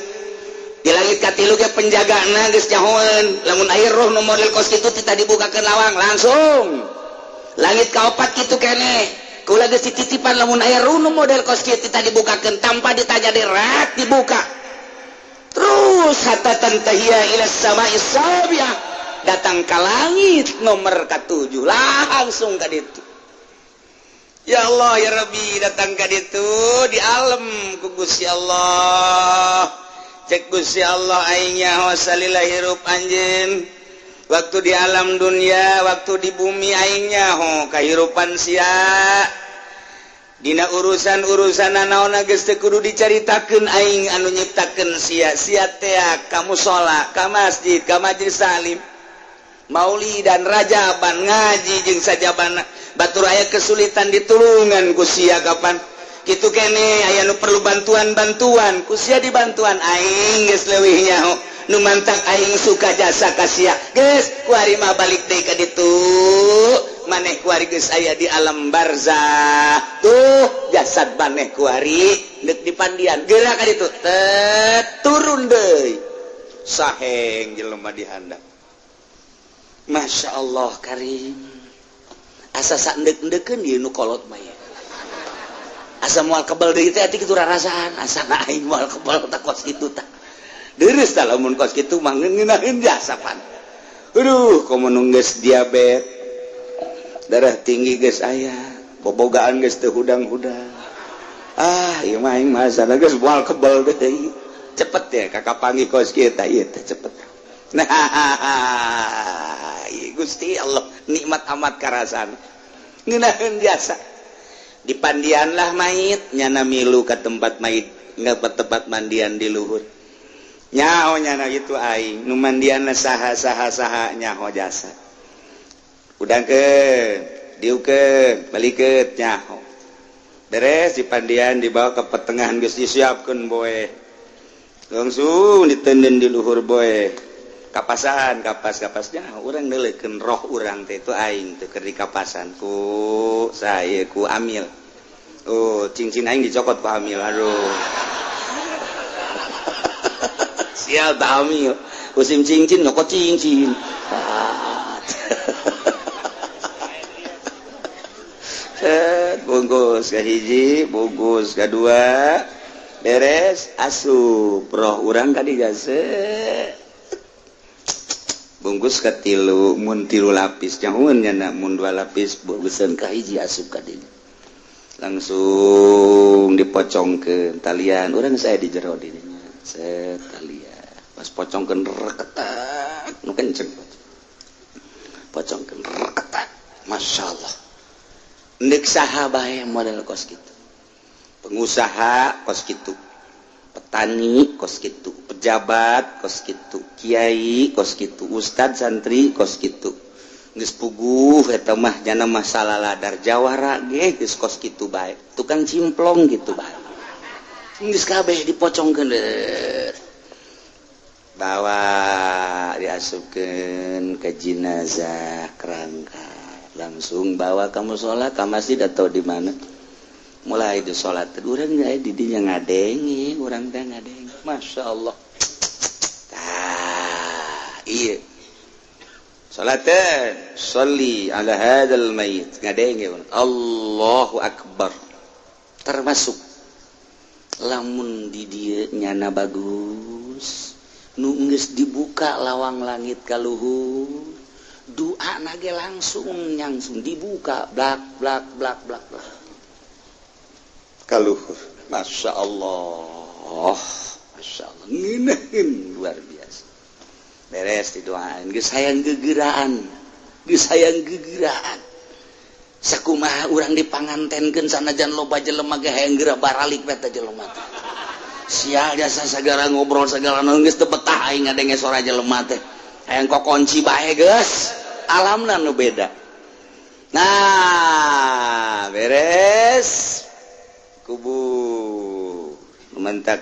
di langit katilu ge penjagana geus nyahoeun, lamun aya roh nu model kos kitu titah dibukakeun lawang langsung. Langit kaopat kitu keneh, kula geus dititipan, lamun aya ruh nu model kos kieu titah dibukakeun, tanpa ditanya rat dibuka terus hatta tantahiya ila samai sabiah, datang ke langit nomor ke-7 langsung ka ditu. Ya Allah ya Rabbi, datang ka ditu di alam ku Gusti Allah. Cek Gusti Allah, aing nyaho salila hirup anjeun waktu di alam dunia, waktu di bumi, aing nyaho kahirupan sia dina urusan-urusan naon geus teu kudu dicaritakeun, aing anu nyiptakeun sia. Sia tea ka musola, ka masjid, ka majelis taklim, maulid dan rajaban, ngaji jeung sajabana. Batur aya kesulitan ditulungan ku sia. Kapan kitu kene aya nu perlu bantuan-bantuan, ku sia dibantuan. Aing geus leuwih nyaho, nu mantak aing suka jasa ka sia. Geus kuari mah balik deui ka ditu. Maneh kuari geus aya di alam barzah, tuh jasad maneh kuari deuk dipandian, geura ka ditu. Tet, turun deui, saheng jelema di handap. Masya Allah karim, asa sakendek-endekeun ieu nu kolot mah ya. Asa moal kebal deui teh kitu rarasaan, asa aing moal kebal tak kos kitu tah. Deres tah lamun kos kitu mah ngeunaheun jasa pan. Aduh, komo nu geus diabet, darah tinggi geus aya, bobogaan geus teu hudang-hudang. Ah, ieu mah aing mah asana geus moal kebal deui. Cepet ya kakak panggih kos kieu tah, ieu teh cepet. Nah, Gusti Allah nikmat amat karasan. Ngeunaheun jasa. Dipandianlah mayit, nyana milu ke tempat mayit, nggak ke tempat mandian di luhur. Nyaho nyana itu aing, nu mandianna saha saha saha, nyaho jasa. Udangkeun, diukeun, balikeun, nyaho. Beres dipandian, dibawa ke pertengahan, geus disiapkeun boe. Langsung ditenden di luhur boe. Kapasan, kapas kapasnya urang neuleukeun roh urang teh itu aing teh keur dikapasan ku saya, ku amil. Oh, cincin aing dicokot ku amil. Aduh, sial tak amil, musim cincin nyokot cincin. Set, bungkus ke hiji, bungkus kedua, beres, asup roh urang ka jasa, bungkus ke tilu, mun tilu lapis nyahueun nyana, mun dua lapis bungkusan ka hiji, asup ka dinya. Langsung dipocongkeun talian. Urang saya di jero dirinya set talian, pas pocongkeun reketak nu kenceng, pocongkeun reketak. Masya Allah, ndek saha bae model kos gitu, pengusaha kos gitu, petani kos gitu, pejabat kos gitu, kiai kos gitu, ustad, santri kos gitu. Geus puguh eta mah, jana masalah ladar jawara ge geus kos kitu bae, tukang cimplong gitu bae. Geus kabeh dipocongkeun, bawa diasupkeun ke jenazah kerangka, langsung bawa kamu sholat ke masjid atau di mana, mulai di sholat. Urang di dinya ngadenge, urang teh ngadenge. Masya Allah. Tah, iya, salat sholli ala hadzal mayit, ngadenge Allahu akbar. Termasuk lamun di dieu nyana bagus, nu geus dibuka lawang langit ka luhur, doa nage langsung langsung dibuka, blak blak blak blak blak ka luhur. Masya Allah, Masya Allah, ngeunaheun luar biasa. Beres didoain, geus hayang gegeraan, geus hayang gegeraan. Sakumaha urang dipangantenkeun, sanajan loba jelema ge hayang geura baralik we teh jelema teh. Sial jasa segala ngobrol segala geus teu betah aing ngadenge sora jelema teh, hayang kokonci bae geus. Alamna nu beda. Nah, beres kubur, mentak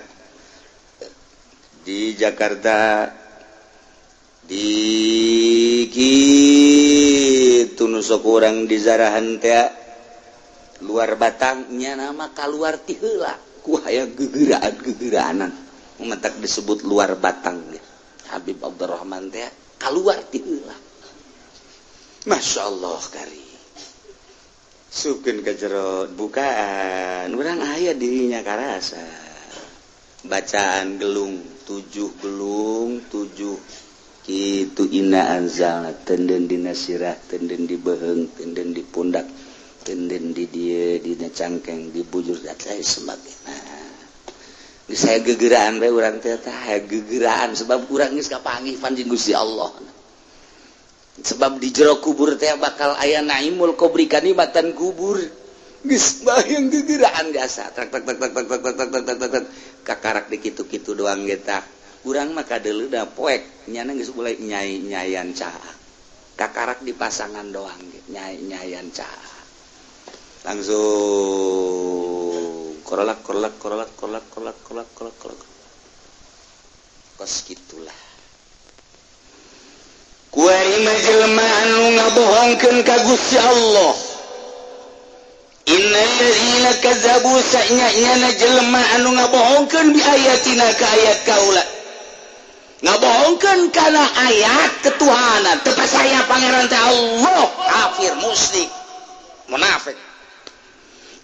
di Jakarta di kitu nu sok urang di zarahan teh luar batangnya nama keluar ti heula ku hayang gegeraan gegeraanan, mentak disebut luar batang. Habib Abdurrahman teh keluar ti heula. Masya Allah, kari sukeun ke jero bukaan, urang aya dirinya karasa bacaan gelung tujuh, gelung tujuh kitu, inna anzalna, tenden dina sirah, tenden di beheng, tenden di pundak, tenden di dia, dina cangkeng, di bujur dan lain sebagainya. Saya gegeraan bae urang teh, tah gegeraan sebab urang geus kapanggih panjing Gusti Allah. Sebab di jero kubur teh bakal aya naimul kubri, kanikmatan kubur. Geus bayang gegeraan jasa tak tak tak tak tak tak tak tak tak tak tak kakarak di kitu-kitu doang ge. Tah, urang mah kadeuleu da poek nyana geus mulai nyai-nyayan caah, kakarak di pasangan doang ge nyai-nyayan caah, langsung korolak korolak korolak korolak korolak korolak korolak korolak kos gitulah. Kuari mah jelema anu ngabohongkeun ka Gusti Allah. Innalladzina kazzabu, sanya-nyana jelema anu ngabohongkeun, bi ayatina, ka ayat kaula, ngabohongkeun kana ayat ketuhanan, teu percaya Pangeran teh Allah, kafir, musyrik, munafik.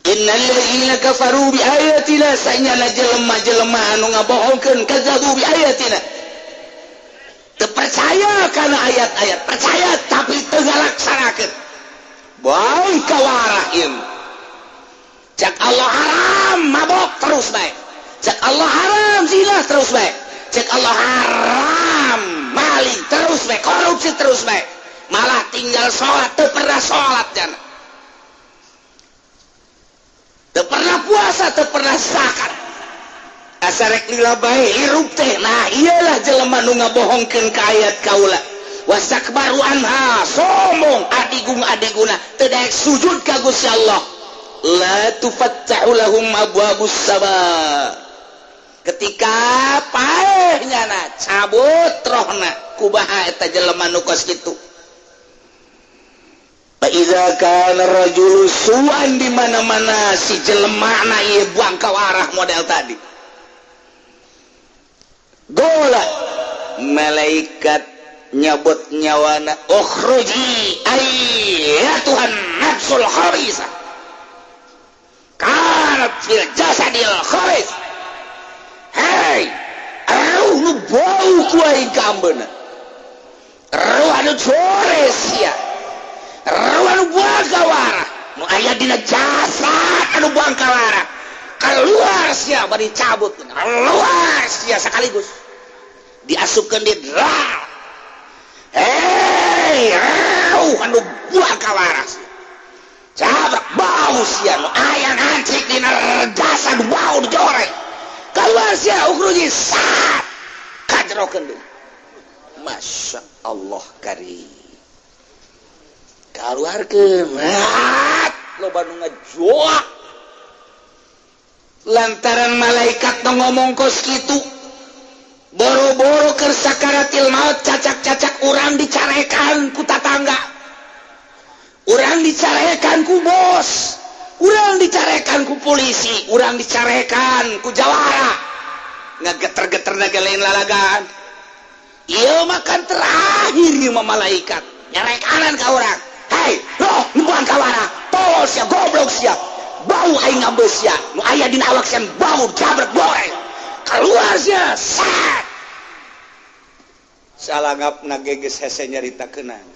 Innalladzina kafaru bi ayatina, sanyana jelema-jelema anu ngabohongkeun, kazzabu bi ayatina, teu percaya kana ayat-ayat, percaya tapi teu ngalaksanakeun. Baik kawarah ieu. Cek Allah haram mabok, terus baik. Cek Allah haram zina, terus baik. Cek Allah haram maling, terus baik. Korupsi, terus baik. Malah tinggal sholat, teu pernah sholat jana, teu pernah puasa, teu pernah zakat, asa rek lila bae hirup teh. Nah, iyalah jelema nu ngabohongkeun ka ayat kaula. Wastakbaru anha, sombong, adigung adiguna, teu daek sujud ka Gusti Allah. La tufattahu lahum abwabus sama. Ketika paehnya na cabut rohna, kubaha eta jelema nu kos kitu? Fa iza kana rajulu su'an, di mana-mana si jelema na ieu buang ka arah model tadi. Gola malaikat nyabut nyawana, ukhruji ayyatuhan nafsul khabisah kanat fil jasadil khabis. Hei, ruh nu bau ku aing kaambeuna, ruh anu sores sia, ruh anu buang kawarah. Nu aya dina jasad anu buang kawara, keluar sia. Bari cabut, keluar sia sekaligus, diasupkeun di dral. Hei, rauh anu buang kawara sia, cabrak bau sia. Nu aya ngancik dina jasad bau dijoreng, keluar sia. Ukhruji, sat kajerokeun deui. Masya Allah karim, keluarkeun, loba nu ngajoak lantaran malaikat nu ngomong kos kitu. Boro-boro keur sakaratil maut, cacak-cacak urang dicarekan ku tatangga, urang dicarekan ku bos, urang dicarekan ku polisi, urang dicarekan ku jawara, ngageter-geter naga lain lalagan. Ieu makan terakhir ieu mah, malaikat nyarekanan ka urang, "Hei roh nu buang kawara, tolol sia, goblok sia, bau aing ngambeus sia. Nu aya dina awak sia bau, jabret, goreng, keluar sia." Sat salangap nage geus hese nyaritakeunana,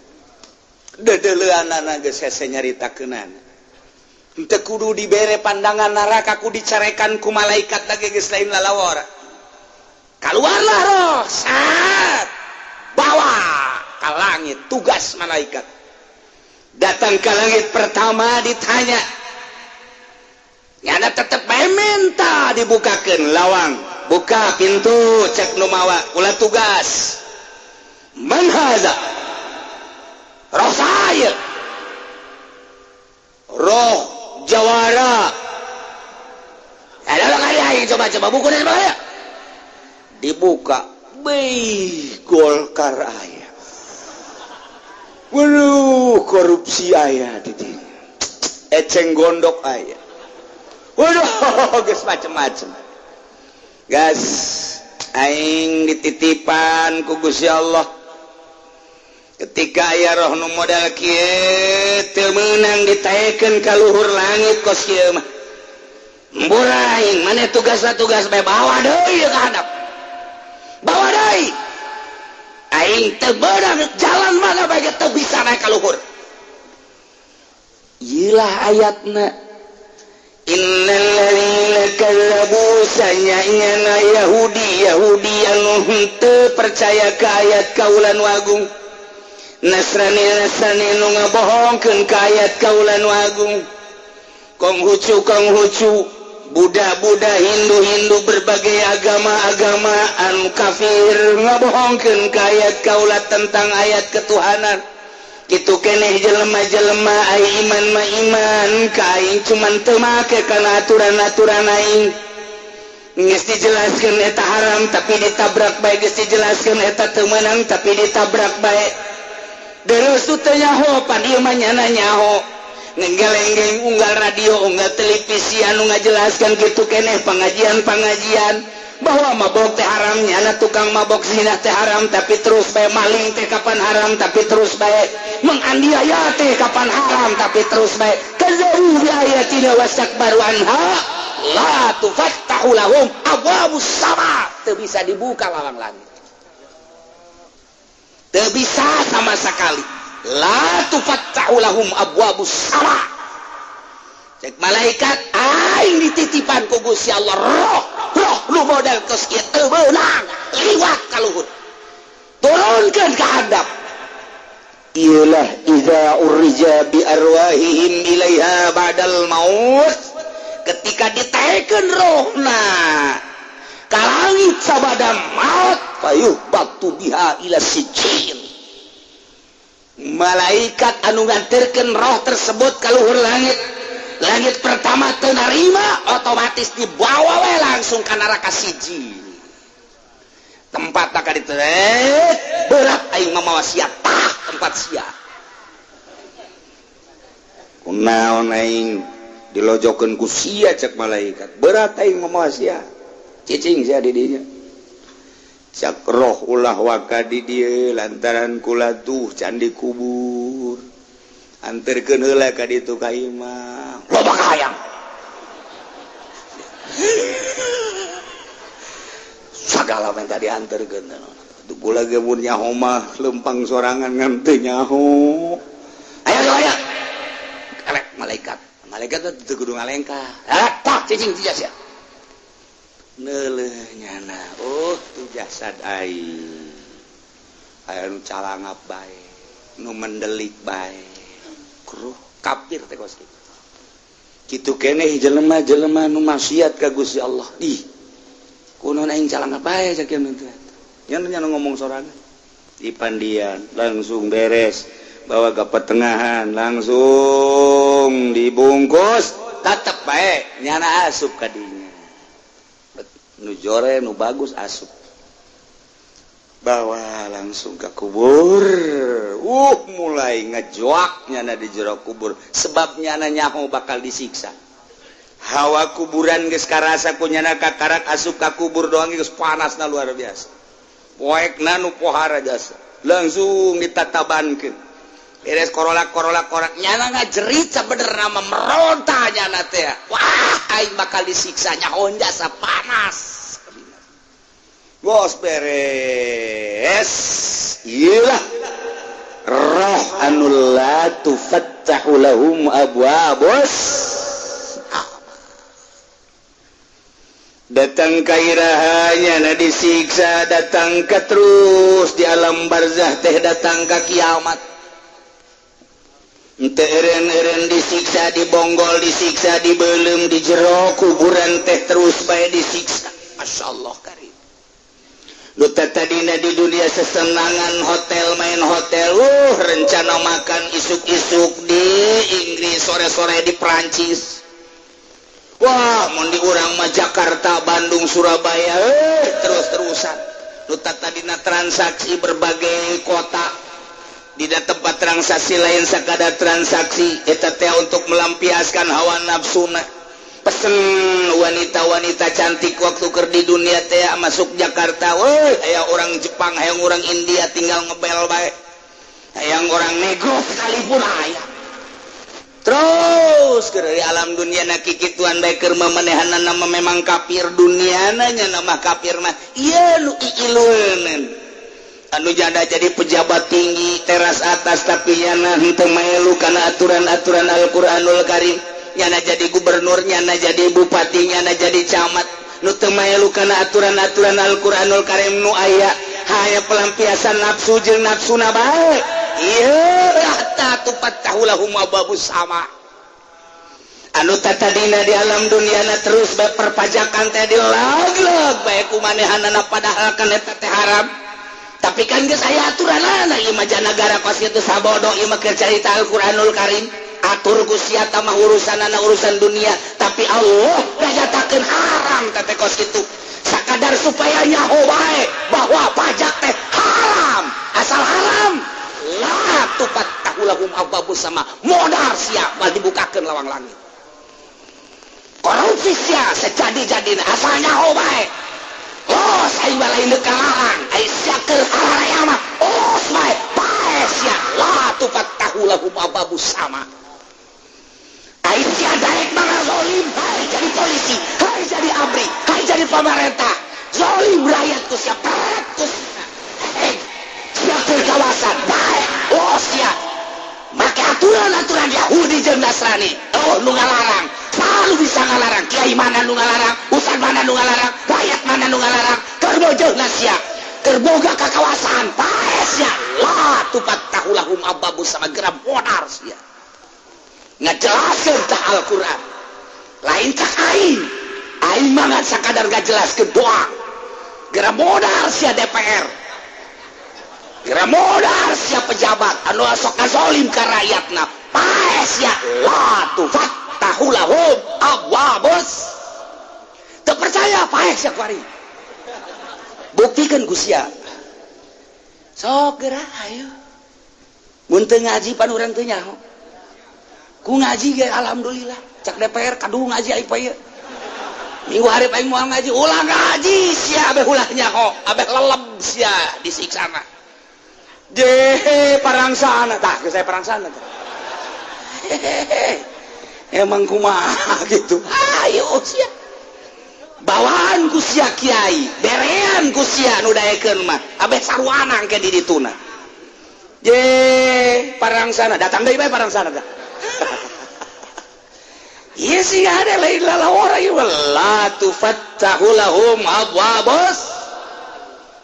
dedeleuanana geus hese nyaritakeunana. Henteu kudu dibere pandangan neraka, ku dicarekan ku malaikat lagi geus lain lalawara. Keluarlah roh, sat bawa ke langit. Tugas malaikat datang ke langit pertama, ditanya, nyana tetep bae minta dibukakan lawang. "Buka pintu," cek nu mawa, "ulah tugas." "Man hadza?" "Roh saya, roh jawara." Ada kali aing coba coba buku dan bahaya. Dibuka, beh, Golkar aya. Waduh, korupsi aya di dinya. Eceng gondok aya. Waduh, geus macem-macem. "Gas, aing dititipan ku Gusti Allah. Ketika aya roh nu modal kieu teu meunang ditaekeun ka luhur langit kos kieu mah. Mbura aing, maneh tugas tugas bae, bawa deui ka handap. Bawa deui. Aing teu beunang, jalan mana bae teu bisa naik ka luhur." Iyalah ayatna, innalladzina kazzabu, sanyana Yahudi Yahudi anu henteu percaya ka ayat kaula nu agung, Nasrani Nasrani nu ngabohongkeun ka ayat kaula nu agung, Konghucu Konghucu, Buddha Buddha, Hindu Hindu, berbagai agama-agama anu kafir ngabohongkeun ka ayat kaula tentang ayat ketuhanan. Gitu keneh jelema-jelema ai iman ma iman ka aing, cuman teu make kana aturan-aturan aing. Geus dijelaskeun eta haram tapi ditabrak bae, geus dijelaskeun eta teu meunang tapi ditabrak bae. Terus teu nyaho, pan ieu mah nyana nyaho. Ngegeleng-geleng unggal radio, unggal televisi anu ngajelaskan gitu keneh, pengajian-pengajian bahwa mabok teh haram, nyana tukang mabok, zina teh haram tapi terus bae, maling teh kapan haram tapi terus bae, menganiaya teh kapan haram tapi terus bae. Kazzabu bi ayatina wastakbaru anha, la tufattahu lahum abwabus sama, teu bisa dibuka lawang langit, teu bisa sama sekali. La tufattahu lahum abwabus sama. Cek malaikat, "Aing dititipan ku Gusti Allah roh roh lu model kos kieu teu meunang liwat ka luhur, turunkeun ka handap." Iyalah, idza urija bi arwahihim ilaiha ba'dal maut, ketika ditaekeun rohna ka langit sabada maut, fayuhbatu biha ila sijil. Malaikat anu nganterkeun roh tersebut ka luhur langit, langit pertama teu narima, otomatis dibawa we langsung ke neraka siji tempat. Tak ditu, "Berat aing mamawa sia, tah tempat sia." "Kunaon aing dilojokeun ku sia?" cek malaikat. "Berat aing mamawa sia, cicing sia di dinya." Cak roh, "Ulah waka di dieu lantaran kula tuh can dikubur, anterkeun heula ka ditu ka imah, loba kahayang." Sagala minta dianterkeun. Kula ge mun nyaho mah lempang sorangan, ngan teu nyaho. Aya aya elek. Malaikat malaikat teh teu kudu ngalengkah. Ah, tah cicing ti sia. Neuleuh nyana, oh, tu jasad aing aya nu calangap bae, nu mendelik bae, kruh kafir teh kos kitu. Kitu keneh jelema-jelema nu maksiat ka Gusti Allah. Ih, kunaon aing calangap bae cak kieu teh? Nya nya ngomong sorangan di pandian, langsung beres, bawa ke pertengahan, langsung dibungkus, tetep bae nyana asup kadinya. Nu jore, nu bagus asup, bawa langsung ke kubur. Mulai ngejoak nyana di jero kubur, sebab nyana nyaho bakal disiksa. Hawa kuburan geus karasa ku nyana. Kakarak asup ka kubur doang geus panasna luar biasa. Poekna nu pohara jasa langsung ditatabankeun, beres korolak korolak korak, nyana ngajerit sabenerna mah, meronta nyana teh, wah, aing bakal disiksa. Nyaho jasa panas. Bos, beres. Iyalah roh anu la tufattahu lahum abwabus datang kairahanya na disiksa, datang ke terus di alam barzah teh, datang ke kiamat. Ente eren-eren disiksa, dibonggol, disiksa, dibelum di jero kuburan teh, terus bae disiksa. Masya Allah karim. Lu tadina di dunia sesenangan, hotel, main hotel, rencana makan isuk-isuk di Inggris, sore-sore di Prancis. Wah, mau di urang mah Jakarta, Bandung, Surabaya, terus-terusan. Lu tadina transaksi berbagai kota, tidak tempat transaksi lain sekadar transaksi eta teh untuk melampiaskan hawa nafsuna. Pesen wanita-wanita cantik waktu ker di dunia teh, masuk Jakarta, woi, aya orang Jepang, hayang orang India, tinggal ngebel bae, hayang orang negro sekalipun aya. Terus ke dari alam dunia na kikituan bae keur memenehanna nama memang kafir dunia nanya nama kafir mah ieu nu iilueun, anu janda jadi pejabat tinggi teras atas, tapi nyana henteu melu kana aturan-aturan Al-Qur'anul Karim. Nyana jadi gubernur, nyana jadi bupati, nyana jadi camat, nu teu melu kana aturan-aturan Al-Qur'anul Karim, nu aya hanya pelampiasan nafsu jeung nafsuna bae. Ieu hatta tufattahu lahum abwabus sama. Anu tadina di alam dunia na terus bae perpajakan teh dilog-log bae ku manehanana, padahal kan eta teh haram, tapi kan geus aya aturanana. Ieu mah negara kos kitu sabodo. Ieu mah keur carita Al-Qur'anul Karim. Atur ku sia mah urusanana urusan dunia, tapi Allah nganyatakeun haram teh kos kitu, sakadar supaya nyaho bae bahwa pajak teh haram. Asal haram, la tufattahu lahum abwabus sama, modal sia mal dibukakeun lawang langit. Korupsi sia sejadi-jadina, asal nyaho bae. Los aing mah lain kalarang, ai sia keur hararaya mah los bae, pae sia. La tufattahu lahum abwabus sama. Ai sia daek mah zolim, hai jadi polisi, hai jadi ABRI, hai jadi pemerintah, zolim rakyat ku sia, peret ku sia. Sia keur kawasan bae, los sia make aturan-aturan Yahudi jeung Nasrani. Oh, nu ngalarang selalu bisa ngalarang. Kiai mana nu ngalarang, ustad mana nu ngalarang, rakyat mana nu ngalarang, keur bojohna sia, keur boga kakawasan, pae sia. La tufattahu lahum abwabus sama, geram modar sia. Ngajelaskeun tah Al-Qur'an, lain cak aing. Aing mah ngan sakadar ngajelaskeun doang. Geram modar sia DPR, geram modar sia pejabat anu sok ngazolim ka rakyatna, pae sia. La tufattahu lahum abwabus. Teu percaya, pae sia kuari, buktikan ku sia. Sok geura, ayo. Mun teu ngaji pan urang teu nyaho. Ku ngaji ge alhamdulillah. Cak DPR kadu ngaji aing poe ieu. Minggu hareup aing moal ngaji, ulah ngaji sia, abeh ulah nyaho, abeh leleb sia disiksana. Je parang sana tah, ke saya parang sana tah. Emang kumaha gitu. Ayo sia. Bawaan ku sia kiai, berean ku sia nu daekeun mah, abeh sarwana ke di dituna. Je parang sana, datang deui bae parang sana tah. Iya sih ada lain lalawara ieu la tufattahu lahum abwabus.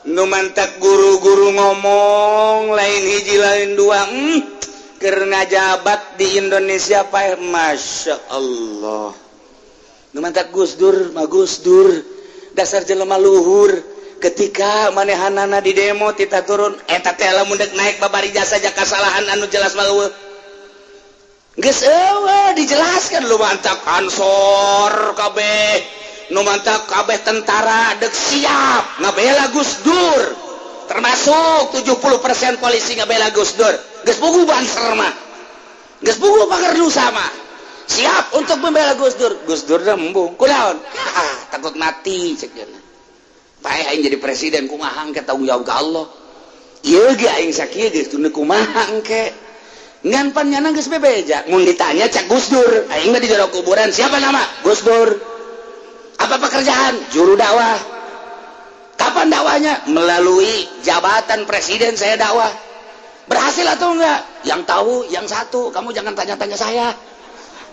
Nu mantak guru-guru ngomong lain hiji lain dua, keur ngajabat di Indonesia paeh, Masya Allah. Nu mantak Gus Dur mah Gus Dur dasar jelema luhur. Ketika manehanana di demo tita turun eta teh, lamun dek naik babari jasa kasalahan anu jelas mah eueuh. Geus eueuh dijelaskan. Lu mantak Ansor kabeh, nu mantak kabeh tentara dek siap ngabela Gus Dur, termasuk 70% polisi ngabela Gus Dur. Geus puguh Banser mah, geus puguh Pagar Nusa mah siap untuk membela Gus Dur. Gus Dur dah embung kunaon? Ah, takut mati cek dia. Paeh aing jadi presiden kumaha engke, tanggung jawab ka Allah. Ieu ge aing sakieu geus teu kumaha engke. Ngan pan nyana geus bebeja. Mun ditanya cek Gus Dur, aing mah di jero kuburan, siapa nama? Gus Dur. Apa pekerjaan? Juru dakwah. Kapan dakwahnya? Melalui jabatan presiden saya dakwah. Berhasil atau enggak? Yang tahu yang satu, kamu jangan tanya-tanya saya.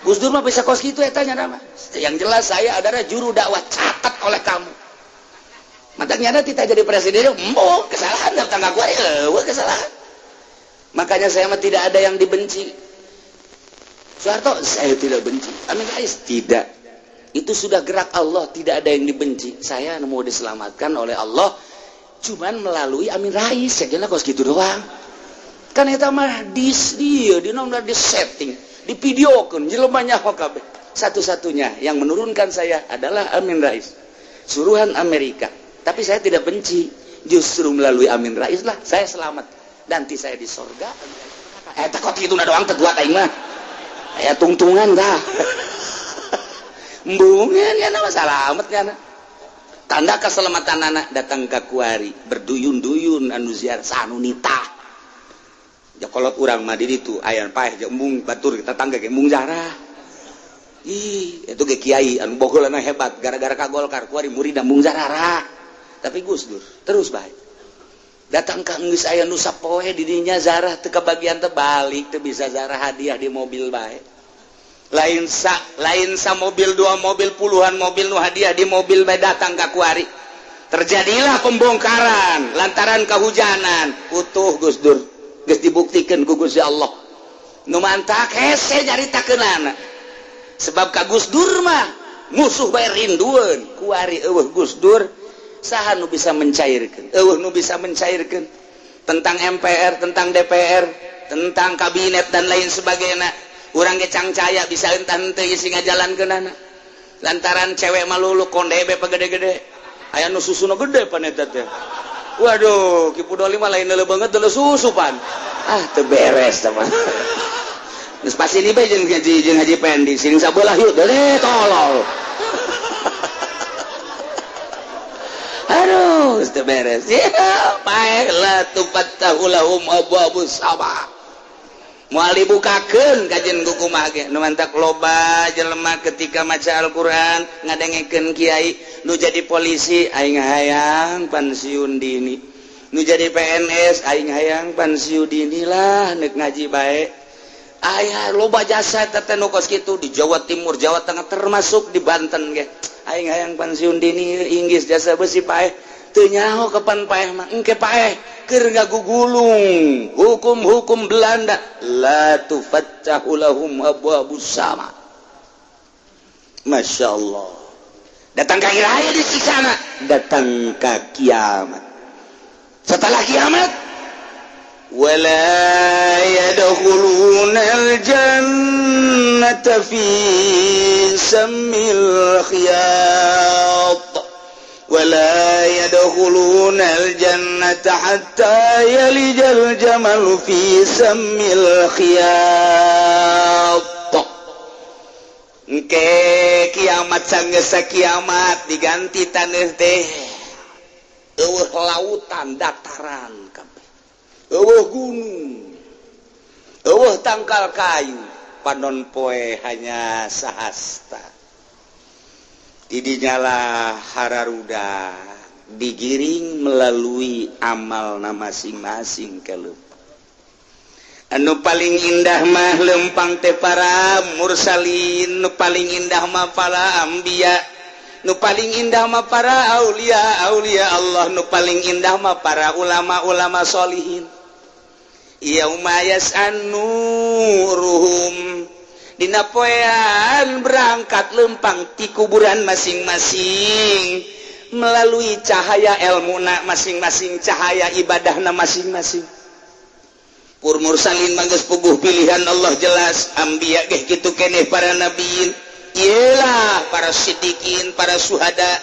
Gus Dur mah bisa kos gitu ya tanya nama. Yang jelas saya adalah juru dakwah, catat oleh kamu. Mataknya ada tidak jadi presiden, embo kesalahan datang aku eueuh kesalahan. Makanya saya mah tidak ada yang dibenci. Soeharto saya tidak benci. Amin Rais tidak. Itu sudah gerak Allah, tidak ada yang dibenci. Saya mau diselamatkan oleh Allah cuman melalui Amin Rais. Saya kira kos gitu doang. Kan eta mah dis dia di di setting, di videokeun jelema nyaho kabeh. Satu-satunya yang menurunkan saya adalah Amin Rais. Suruhan Amerika. Tapi saya tidak benci. Justru melalui Amin Rais lah saya selamat. Nanti saya di sorga. Eh, takut itu doang teguat aing mah. Aya tungtungan dah. Embungan ya nama selamat ya. Tanda keselamatan anak datang ke kuari berduyun-duyun anu ziarah sanunita. Ya kolot urang mah di ditu aya paeh jeung embung batur tetangga ge embung zarah. Ih, itu ge kiai anu bogolana hebat gara-gara ka Golkar kuari murid embung zarah. Tapi Gus Dur terus baik. Datang ka geus aya nu sapoe di dinya zarah teu kabagian teh balik teu bisa zarah hadiah di mobil bae. Lain sa mobil, dua mobil, puluhan mobil nu hadiah di mobil bae datang ka kuari. Terjadilah pembongkaran lantaran kehujanan. Utuh Gus Dur geus dibuktikan ku Gusti Allah. Nu mantak hese nyaritakeunana. Sebab ka Gus Dur mah musuh bae rindueun. Kuari eueuh Gus Dur, saha nu bisa mencairkan? Eueuh nu bisa mencairkan tentang MPR, tentang DPR, tentang kabinet dan lain sebagainya. Urang ge cangcaya bisa entah henteu isi ngajalankeunana. Lantaran cewek malulu konde be gede-gede. Aya nu susuna gede pan eta teh. Waduh, Ki Pudoli mah lain leuleuh banget deuleuh susu pan. Ah, teu beres teman. Geus pasti ini bae jeung Haji Pendi sing sabelah yuk deuleuh tolol. Aduh, geus teu beres. Ya, paeh la tufattahu lahum abwabus sama. Moal dibukakeun kajen ku kumaha ge. Nu mantak loba jelema ketika maca Al-Qur'an, ngadengekeun kiai, nu jadi polisi aing hayang pensiun dini, nu jadi PNS aing hayang pensiun dini lah nek ngaji bae. Aya loba jasa teh nu kos kitu di Jawa Timur, Jawa Tengah, termasuk di Banten ge. Aing hayang pensiun dini, inggis jasa besi paeh. Teu nyaho kapan paeh mah, engke paeh keur ngagugulung hukum-hukum Belanda. La tufattahu lahum abwabus sama. Masya Allah, datang ka raya di sana, datang ke kiamat. Setelah kiamat, wala yadkhuluna al-jannata fi sammil khiyat ولا يدخلون الجنة حتى يلج الجمل في سم الخياط. Engke kiamat, sanggeus kiamat diganti taneuh teh, eueuh lautan, dataran kabeh, eueuh gunung, eueuh tangkal kayu, panon poe hanya sahasta. Didinyalah hararuda digiring melalui amal na masing-masing. Kalau Anu paling indah mah lempang teh para mursalin, nu paling indah mah para anbiya, nu paling indah mah para aulia aulia Allah, nu paling indah mah para ulama-ulama solihin. Yauma yas'a nuruhum, dina poean berangkat lempang ti kuburan masing-masing melalui cahaya ilmu na masing-masing, cahaya ibadahna masing-masing. Pur mursalin mah geus puguh pilihan Allah jelas, anbiya geh kitu keneh, para nabiin iyalah, para sidikin, para suhada,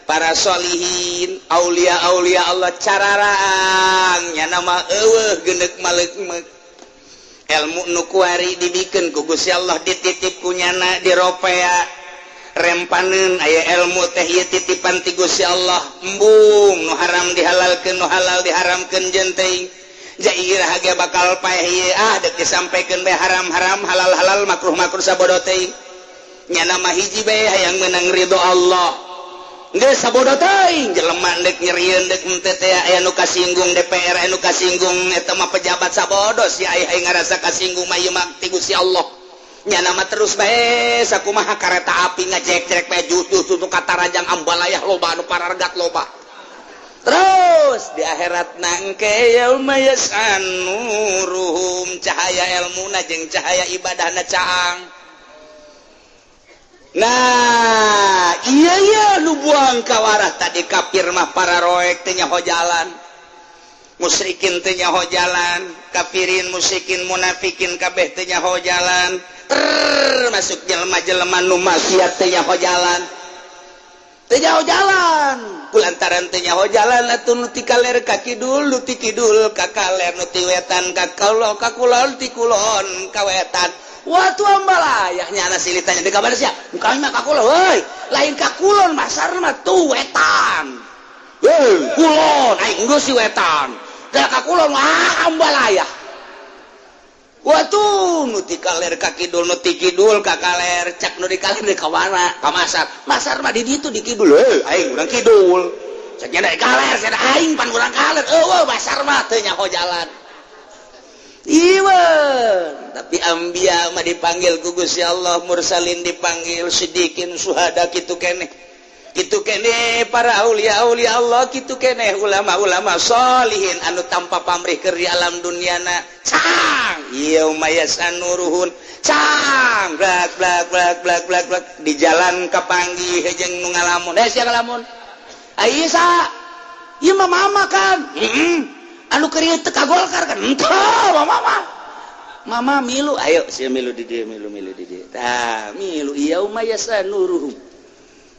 para solihin, aulia aulia Allah. Cararang nya nama eueuh genek maleuk ilmu nu kuari dibikeun ku Gusti Allah, dititip ku nyana, diropea rempaneun aya ilmu teh ieu titipan ti Gusti Allah. Embung nu haram dihalalkeun, nu halal diharamkeun, jeung teuing jairah ge bakal paeh ieu. Ah, dek disampaikeun bae, haram-haram, halal-halal, makruh-makruh, sabodo teuing. Nyana mah hiji bae, hayang menang ridho Allah. Geus sabodo teuing jelema dek nyerieun dek henteu teh, aya nu kasinggung DPR, aya nu kasinggung eta mah pejabat, sabodo si aya ngarasa kasinggung mah ieu mah ti Gusti Allah. Nyana mah terus bae sakumaha kareta api ngajek-jek bae jutuh tuh katarajang ambalayah, loba anu parargat loba. Terus di akhirat nangke yauma yas'a nuruhum, cahaya ilmuna jeung cahaya ibadahna caang. Nah, iya iya, nu buang kawarah tadi kafir mah para roek teh nyaho jalan, musyrikin teh nyaho jalan, kafirin, musyrikin, munafikin kabeh teh nyaho jalan, termasuk jelema-jelema nu maksiat teh nyaho jalan, teu nyaho jalan. Kulantaran teu nyaho jalan atuh nu ti kaler ka kidul, nu ti kidul ka kaler, nu ti wetan ka kulon, ka kulon, ti kulon ka wetan. Waktu ambalayah nyana silih tanya di kabar sia, kami mah ka kulon, woi, lain ka kulon, masar mah tuh wetan. Hei, kulon, aing geus si wetan. Da ka kulon, wah, ambalayah. Waktu nu ti kaler ka kidul, nu ti kidul ka kaler, cak nu di kaler di ka mana? Ka masar. Masar mah di ditu di kidul. Hei, aing urang kidul. Cak nya di kaler, cenah aing pan urang kaler. Eueuh, masar mah teu nyaho jalan. Iwan, tapi ambia mah dipanggil ku Gusti Allah, mursalin dipanggil, sidikin, suhada kitu keneh. Kitu keneh para aulia aulia Allah, kitu keneh ulama-ulama solihin anu tanpa pamrih keur di alam duniana. Cang, yauma yas'a nuruhum. Cang, blak blak blak blak blak blak di jalan kapanggih jeung nu ngalamun. Eh, sia ngalamun. Ai sa, ieu mah mama kan. Heeh. Anu keur ieu teu ka Golkar kan? Henteu, mama. Mama milu, ayo sia milu di dieu, milu milu di dieu. Tah, milu yauma yas'a nuruhum.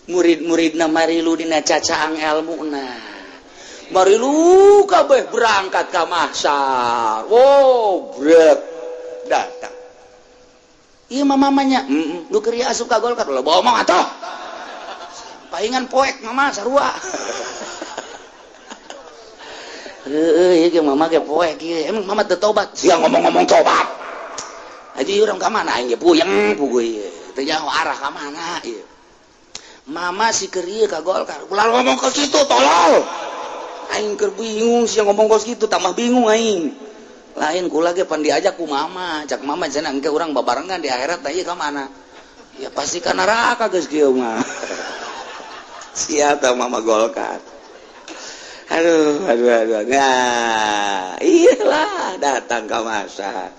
Murid-muridna marilu dina cacaang ilmuna. Marilu kabeh berangkat ka mahsyar. Wow, brek datang. Ieu mah mamanya, heeh, nu keur ieu asup ka Golkar, ulah bohong atuh. Paingan poek mama sarua. Heeh, ieu ge mama ge poek ieu. Emang mama teu tobat? Sia ngomong-ngomong tobat. Aja urang ka mana aing ge puyeng puguh ieu. Teu nyaho arah ka mana ieu. Mama si keur ieu ka Golkar. Ulah ngomong ke situ, tolol. Aing keur bingung sia ngomong kos kitu, tambah bingung aing. Lain kula ge pan diajak ku mama, cak mama cenah engke urang babarengan di akhirat, tah ieu ka mana? Ya pasti ka neraka geus kieu mah. Sia tah mama Golkar. Aduh, aduh, aduh. Nah, iyalah datang ke masa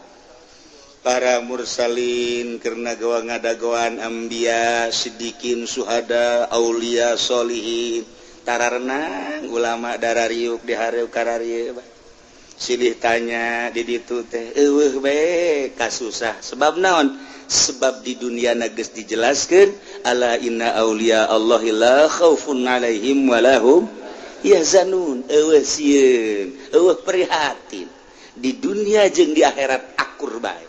para mursalin karena gawa ngadagoan ambia, sidikin, suhada, aulia, solihin, tararenang ulama darariuk di hareup kararieu, silih tanya di ditu teh eueuh bae kasusah. Sebab naon? Sebab di dunia geus dijelaskeun, ala inna aulia Allahi la khaufun alaihim walahum yahzanun. Eueuh sieun, eueuh prihatin di dunia jeung di akhirat akur bae.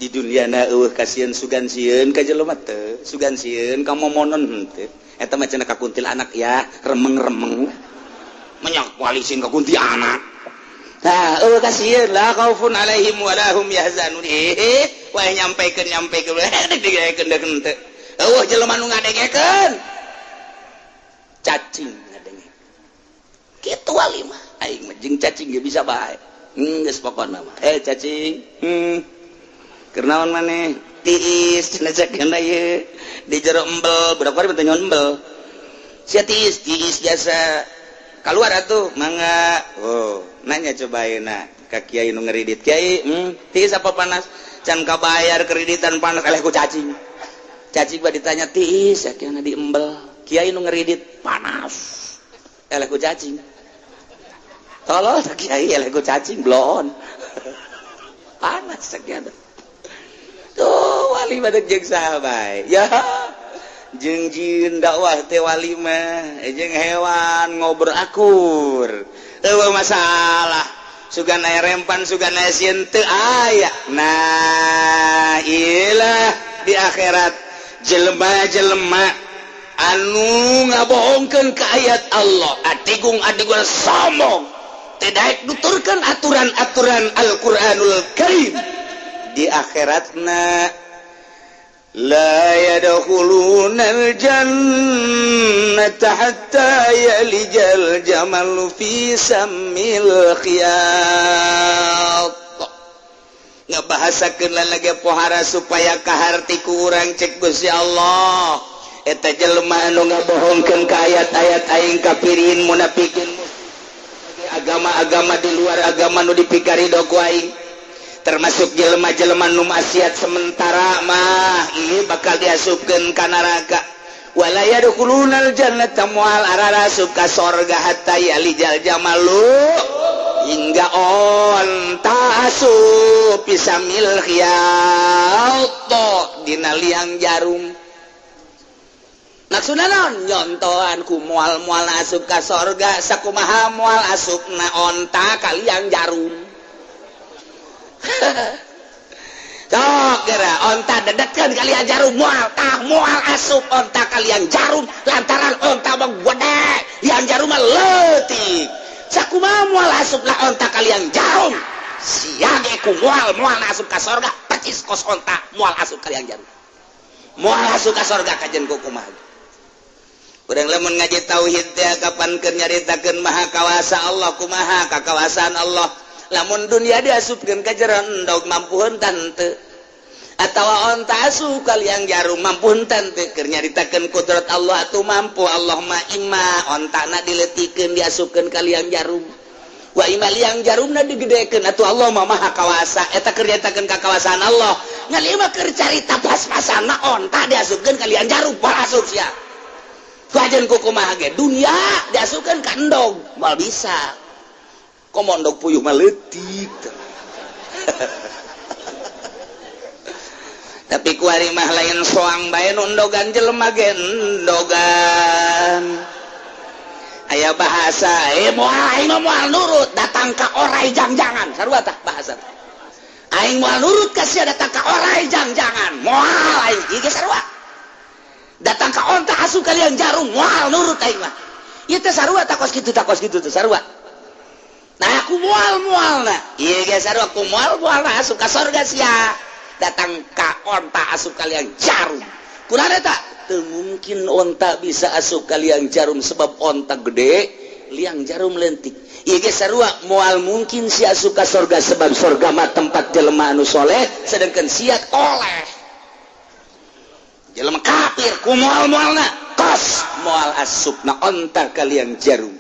Di dunia na eueuh kasieun, sugan sieun ka jelema teu, sugan sieun ka momonon henteu. Eta mah cenah ka kuntilanak ya, remeng-remeng menyak walisin ka kuntilanak. Nah, eueuh kasieun, la khaufun alaihim walahum yahzanun. Eh, wae nyampaikan nyampaikan dek digaekeun deuk henteu. Eueuh jelema nu ngadengekeun, cacing ngadenge kitu. Wali mah aing mah jeung cacing ge bisa bae. Geus pokona mah. Eh, cacing. Keur naon maneh? Tiis cenah cek ieu. Di jero embel, budak kuari teh nyon embel. Sia tiis, tiis jasa. Keluar atuh, mangga. Oh, nanya coba ayeuna ka kiai nu ngeridit. Kiai, tiis apa panas? Can kabayar kreditan panas eleh ku cacing. Cacing mah ditanya tiis, ya kieu di embel. Kiai nu ngeridit panas. Eleh ku cacing. Tolol tak kiai eleh ku cacing bloon. Panas sakieu. Tuh wali badak jeung saha bae. Ya. Jeung jin dakwah teh wali mah jeung hewan ngobrol akur. Eueuh masalah. Sugan aya rempan, sugan aya sieun teu aya. Nah, iyalah di akhirat jelema-jelema anu ngabohongkeun ka ayat Allah, adigung-adigung sombong, tidak nuturkeun aturan-aturan Al-Qur'anul Karim di akhiratna la yadkhulunal jannata hatta yalijal jamalu fi sammil khiyat. Ngabahasakeun lagi pohara supaya kaharti ku urang. Cek Gusti Allah, eta jelema anu ngabohongkeun ka ayat-ayat aing, kafirin, munafikin, agama-agama di luar agama nu dipikarido ku aing, termasuk jelema-jelema nu maksiat, sementara mah ini bakal diasupkeun ka neraka. Wala yadkhulunal jannata, moal ararasup ka sorga, hatta yalijal jamalu, hingga onta asup, fi sammil khiyat, dina liang jarum. Maksudna naon? Nyontohan ku moal-moal asup ka sorga sakumaha moal asupna onta ka liang jarum. Sok geura onta dedetkeun ka liang jarum, moal tah, moal asup onta ka liang jarum lantaran onta mah gede, liang jarum mah leutik. Sakumaha moal asup lah onta ka liang jarum, sia ge ku moal moal asup ka sorga percis kos onta moal asup ka liang jarum, moal asup ka sorga. Kajen ku kumaha urang lamun ngaji tauhid teh kapan keur nyaritakeun maha kawasa Allah? Kumaha kakawasaan Allah lamun dunia diasupkeun ka jero endog, mampu henteu? Atawa onta asup ka liang jarum, mampu henteu? Keur nyaritakeun kudrat Allah atuh mampu Allah mah. Imma ontana dileutikeun, diasupkeun ka liang jarum, wa imma liang jarumna digedekeun. Atuh Allah mah maha kawasa. Eta keur nyaritakeun kakawasaan Allah. Ngan ieu mah keur carita pas-pasana onta diasupkeun ka liang jarum, moal asup sia. Kajen ku kumaha ge dunia diasupkeun ka endog moal bisa, komo endog puyuh mah leutik. Tapi kuari mah lain soang bae nu endogan, jelema ge endogan. Aya bahasa, eh, moal, aing mah moal nurut datang ka orai jang-jangan. Sarua tah bahasa, aing moal nurut ka sia datang ka orai jang-jangan, moal aing. Ieu ge sarua, datang ka onta asup ka liang jarum, moal nurut aing mah. Ieu teh sarua, takos kitu, takos kitu teh sarua. Nah, aku moal moal, nah ieu ge sarua, ku moal moal nah asup ka sorga sia datang ka onta asup ka liang jarum. Kunaon eta? Teu mungkin onta bisa asup ka liang jarum sebab onta gede, liang jarum lentik. Ieu ge sarua, moal mungkin sia asup ka sorga sebab sorga mah tempat jelema anu soleh, sedangkan sia toleh, jelema kafir. Ku moal moalna kos moal asupna onta ka liang jarum.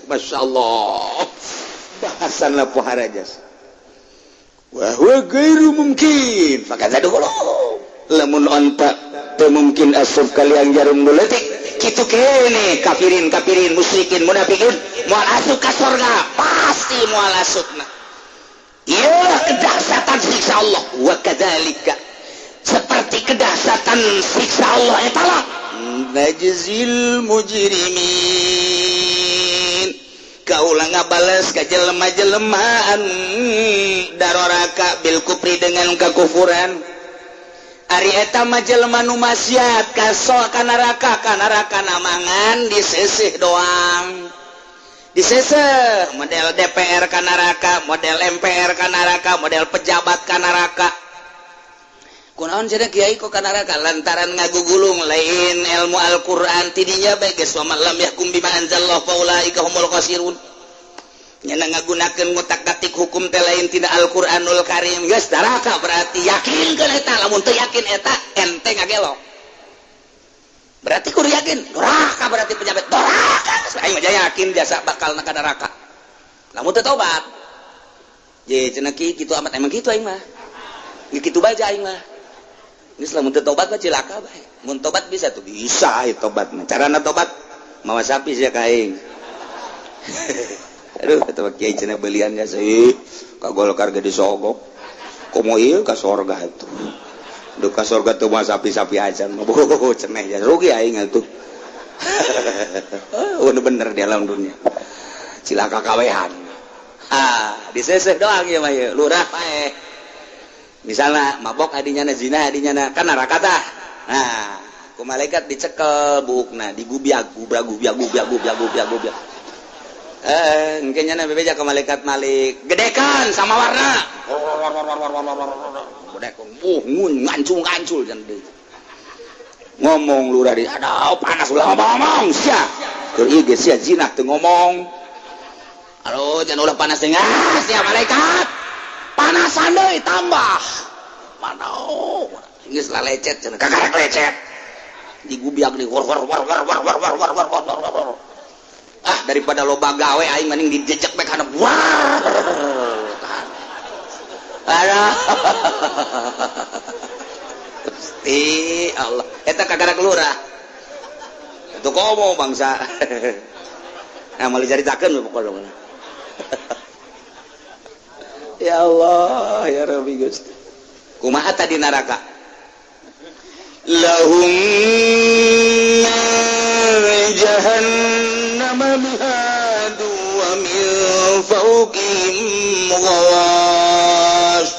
Masya Allah, bahasan lah poharajas. Wa huwa ghairu mungkin faqad tadkhulu. Lamun onta teu mungkin asup ka liang jarum nu leutik kitu kene, kafirin kafirin, musyrikin, munafikin moal asup ka sorga, pasti moal asupna. Ieu kedahsyatan siksa Allah. Wa kadzalika, seperti kedahsyatan siksa Allah eta lah, najzil mujrimin, kaula ngabales ka jelema-jelemaan daroraka, bil kufri, dengan kekufuran. Ari eta mah jelema nu maksiat kaso ka neraka, ka neraka namangan diseseh doang, diseseh model DPR ka neraka, model MPR ka neraka, model pejabat ka neraka. Kunaon cenah, kiai, kok ka neraka? Lantaran ngagugulung lain ilmu Al-Qur'an. Tidinya bae geus, wa man lam yahkum bima anzalallahu faulaika humul khasirun. Nyana ngagunakeun ngutak-ngatik hukum teh lain tina Al-Qur'anul Karim, geus neraka berarti. Yakin eta. Lamun teu yakin, eta ente ngagelo. Berarti kudu yakin neraka. Berarti pejabat neraka. Aing mah yakin jasa bakal ka neraka lamun teu tobat. Je cenah ki kitu amat, emang kitu aing mah. Ya kitu bae aing mah. Geus, lamun teu tobat mah cilaka bae. Mun tobat bisa tuh, bisa ieu tobat mah. Carana tobat mawa sapi sia ka aing. Aduh, kata kiai cenah belian sih ka Golkar ge disogok. Komo ieu ka sorga itu. Duh, ka sorga tuh mah sapi-sapi aja mah ceneh ya rugi aing atuh. Oh, bener, di alam dunia cilaka kawehan. Ah, diseseh doang ya mah ya lurah paeh misalnya mabok adinya, zina adinya, kan neraka tah. Nah, ku malaikat dicekel buukna, digubiag gubiag gubiag gubiag gubiag gubiag gubiag. Eh, engke nya bebeja ke malaikat Malik, gedekan sama warna gedekan. Ngun ngancul ngancul jan deui ngomong lurah di aduh panas, ulah ngomong sia keur ieu geus sia zina teu ngomong. Aduh, jangan ulah panas teh sia malaikat panasan deui tambah mana geus lalecet cenah, kakarek lecet digubiag di war war war war war war war war war war war. Ah, daripada loba gawe aing mending dijejek bae kana. War, aduh Gusti Allah, eta kagarak lurah itu komo bangsa. Nah, mau diceritakeun pokoknya. Ya Allah, ya Rabbi Gusti, kumaha tadi neraka? لهم جهنم مهاد ومن فوقهم غواش.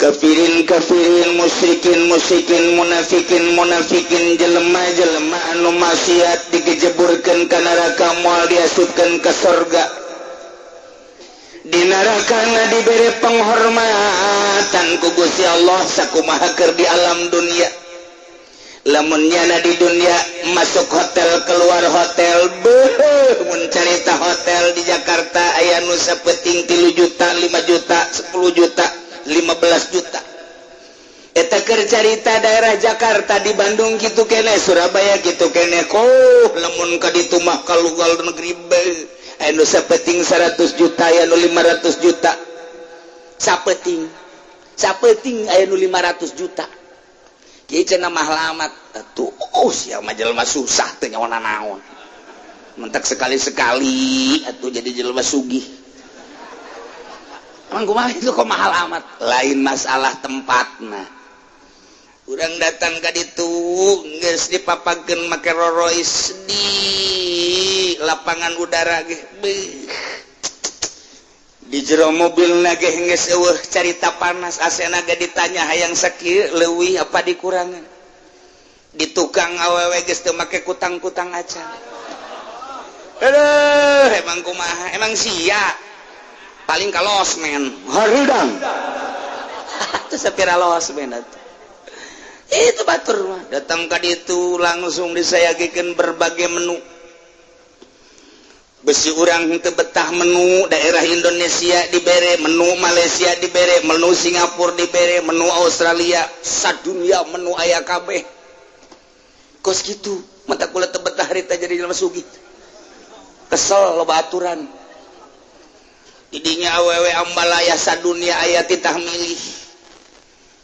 Kafirin kafirin, musyrikin musyrikin, munafikin munafikin, jelema jelema anu maksiat digejeburkeun ka neraka, moal diasupkeun ka sorga. Di neraka diberi penghormatan ku Gusti Allah sakumaha keur di alam dunia. Lamun nyana di dunia masuk hotel, keluar hotel, beuh, mun carita hotel di Jakarta aya nu sapeting 3 juta, 5 juta, 10 juta, 15 juta. Eta keur carita daerah Jakarta. Di Bandung gitu kene, Surabaya gitu kene. Koh lamun ka ditu mah ka luar negeri, beuh, aya nu sapeting 100 juta, aya nu 500 juta sapeting, sapeting aya nu 500 juta. Kieu cenah mahal amat atuh. Oh, sia mah jelema susah teu nyawa naon, mentak sekali-sekali atuh jadi jelema sugih. Emang kumaha itu kok mahal amat? Lain masalah tempatna. Urang datang ka ditu geus dipapakeun make rorois di lapangan udara ge, beuh. Di jero mobil ge geus eueuh carita panas, AC-na ge ditanya hayang sakieu leuwih apa dikurangan. Di tukang awewe geus teu make kutang-kutang acan. Aduh, emang kumaha, emang sia paling ka losmen hareudang atuh, sapira losmen atuh itu. Batur mah datang ka ditu langsung disayagikeun berbagai menu. Besi urang teu betah, menu daerah Indonesia dibere, menu Malaysia dibere, menu Singapura dibere, menu Australia, sadunia menu aya kabeh. Kos gitu mata kula teu betah harita jadi jelema sugih, kesel loba aturan. Didinya awewe ambalaya sadunia aya, titah milih,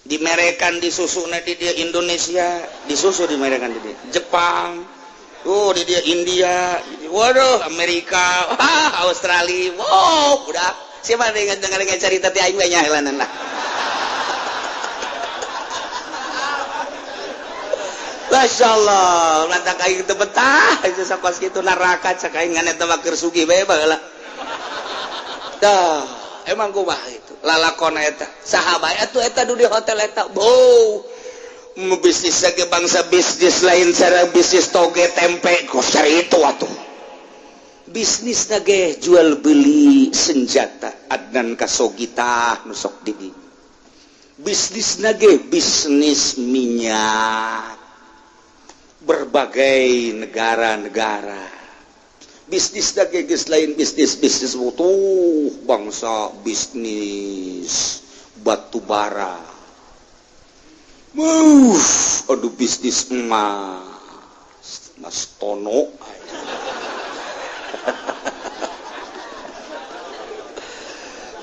dimerekan di susuna di dia Indonesia, di susu dimerekan di dia Jepang, oh, di dia India, waduh, Amerika, ah, Australia. Wow, udah siapa dengan cerita ti aing banyak lah. Masya Allah, lantak aing teu betah itu sakos kitu neraka cak aing ngan eta mah keur sugih bae baheula. Dah, emang kumaha itu? Lalakon eta. Saha bae atuh eta di hotel eta? Bau. Bisnis lagi bangsa bisnis lain, cara bisnis toge tempe kos cari itu atuh. Bisnis nage jual beli senjata, Adnan Khashoggi tah nu sok di bisnis nage, bisnis minyak berbagai negara-negara. Bisnis da geus lain bisnis bisnis butuh bangsa bisnis batu bara. Aduh, bisnis emas, Mas Tono.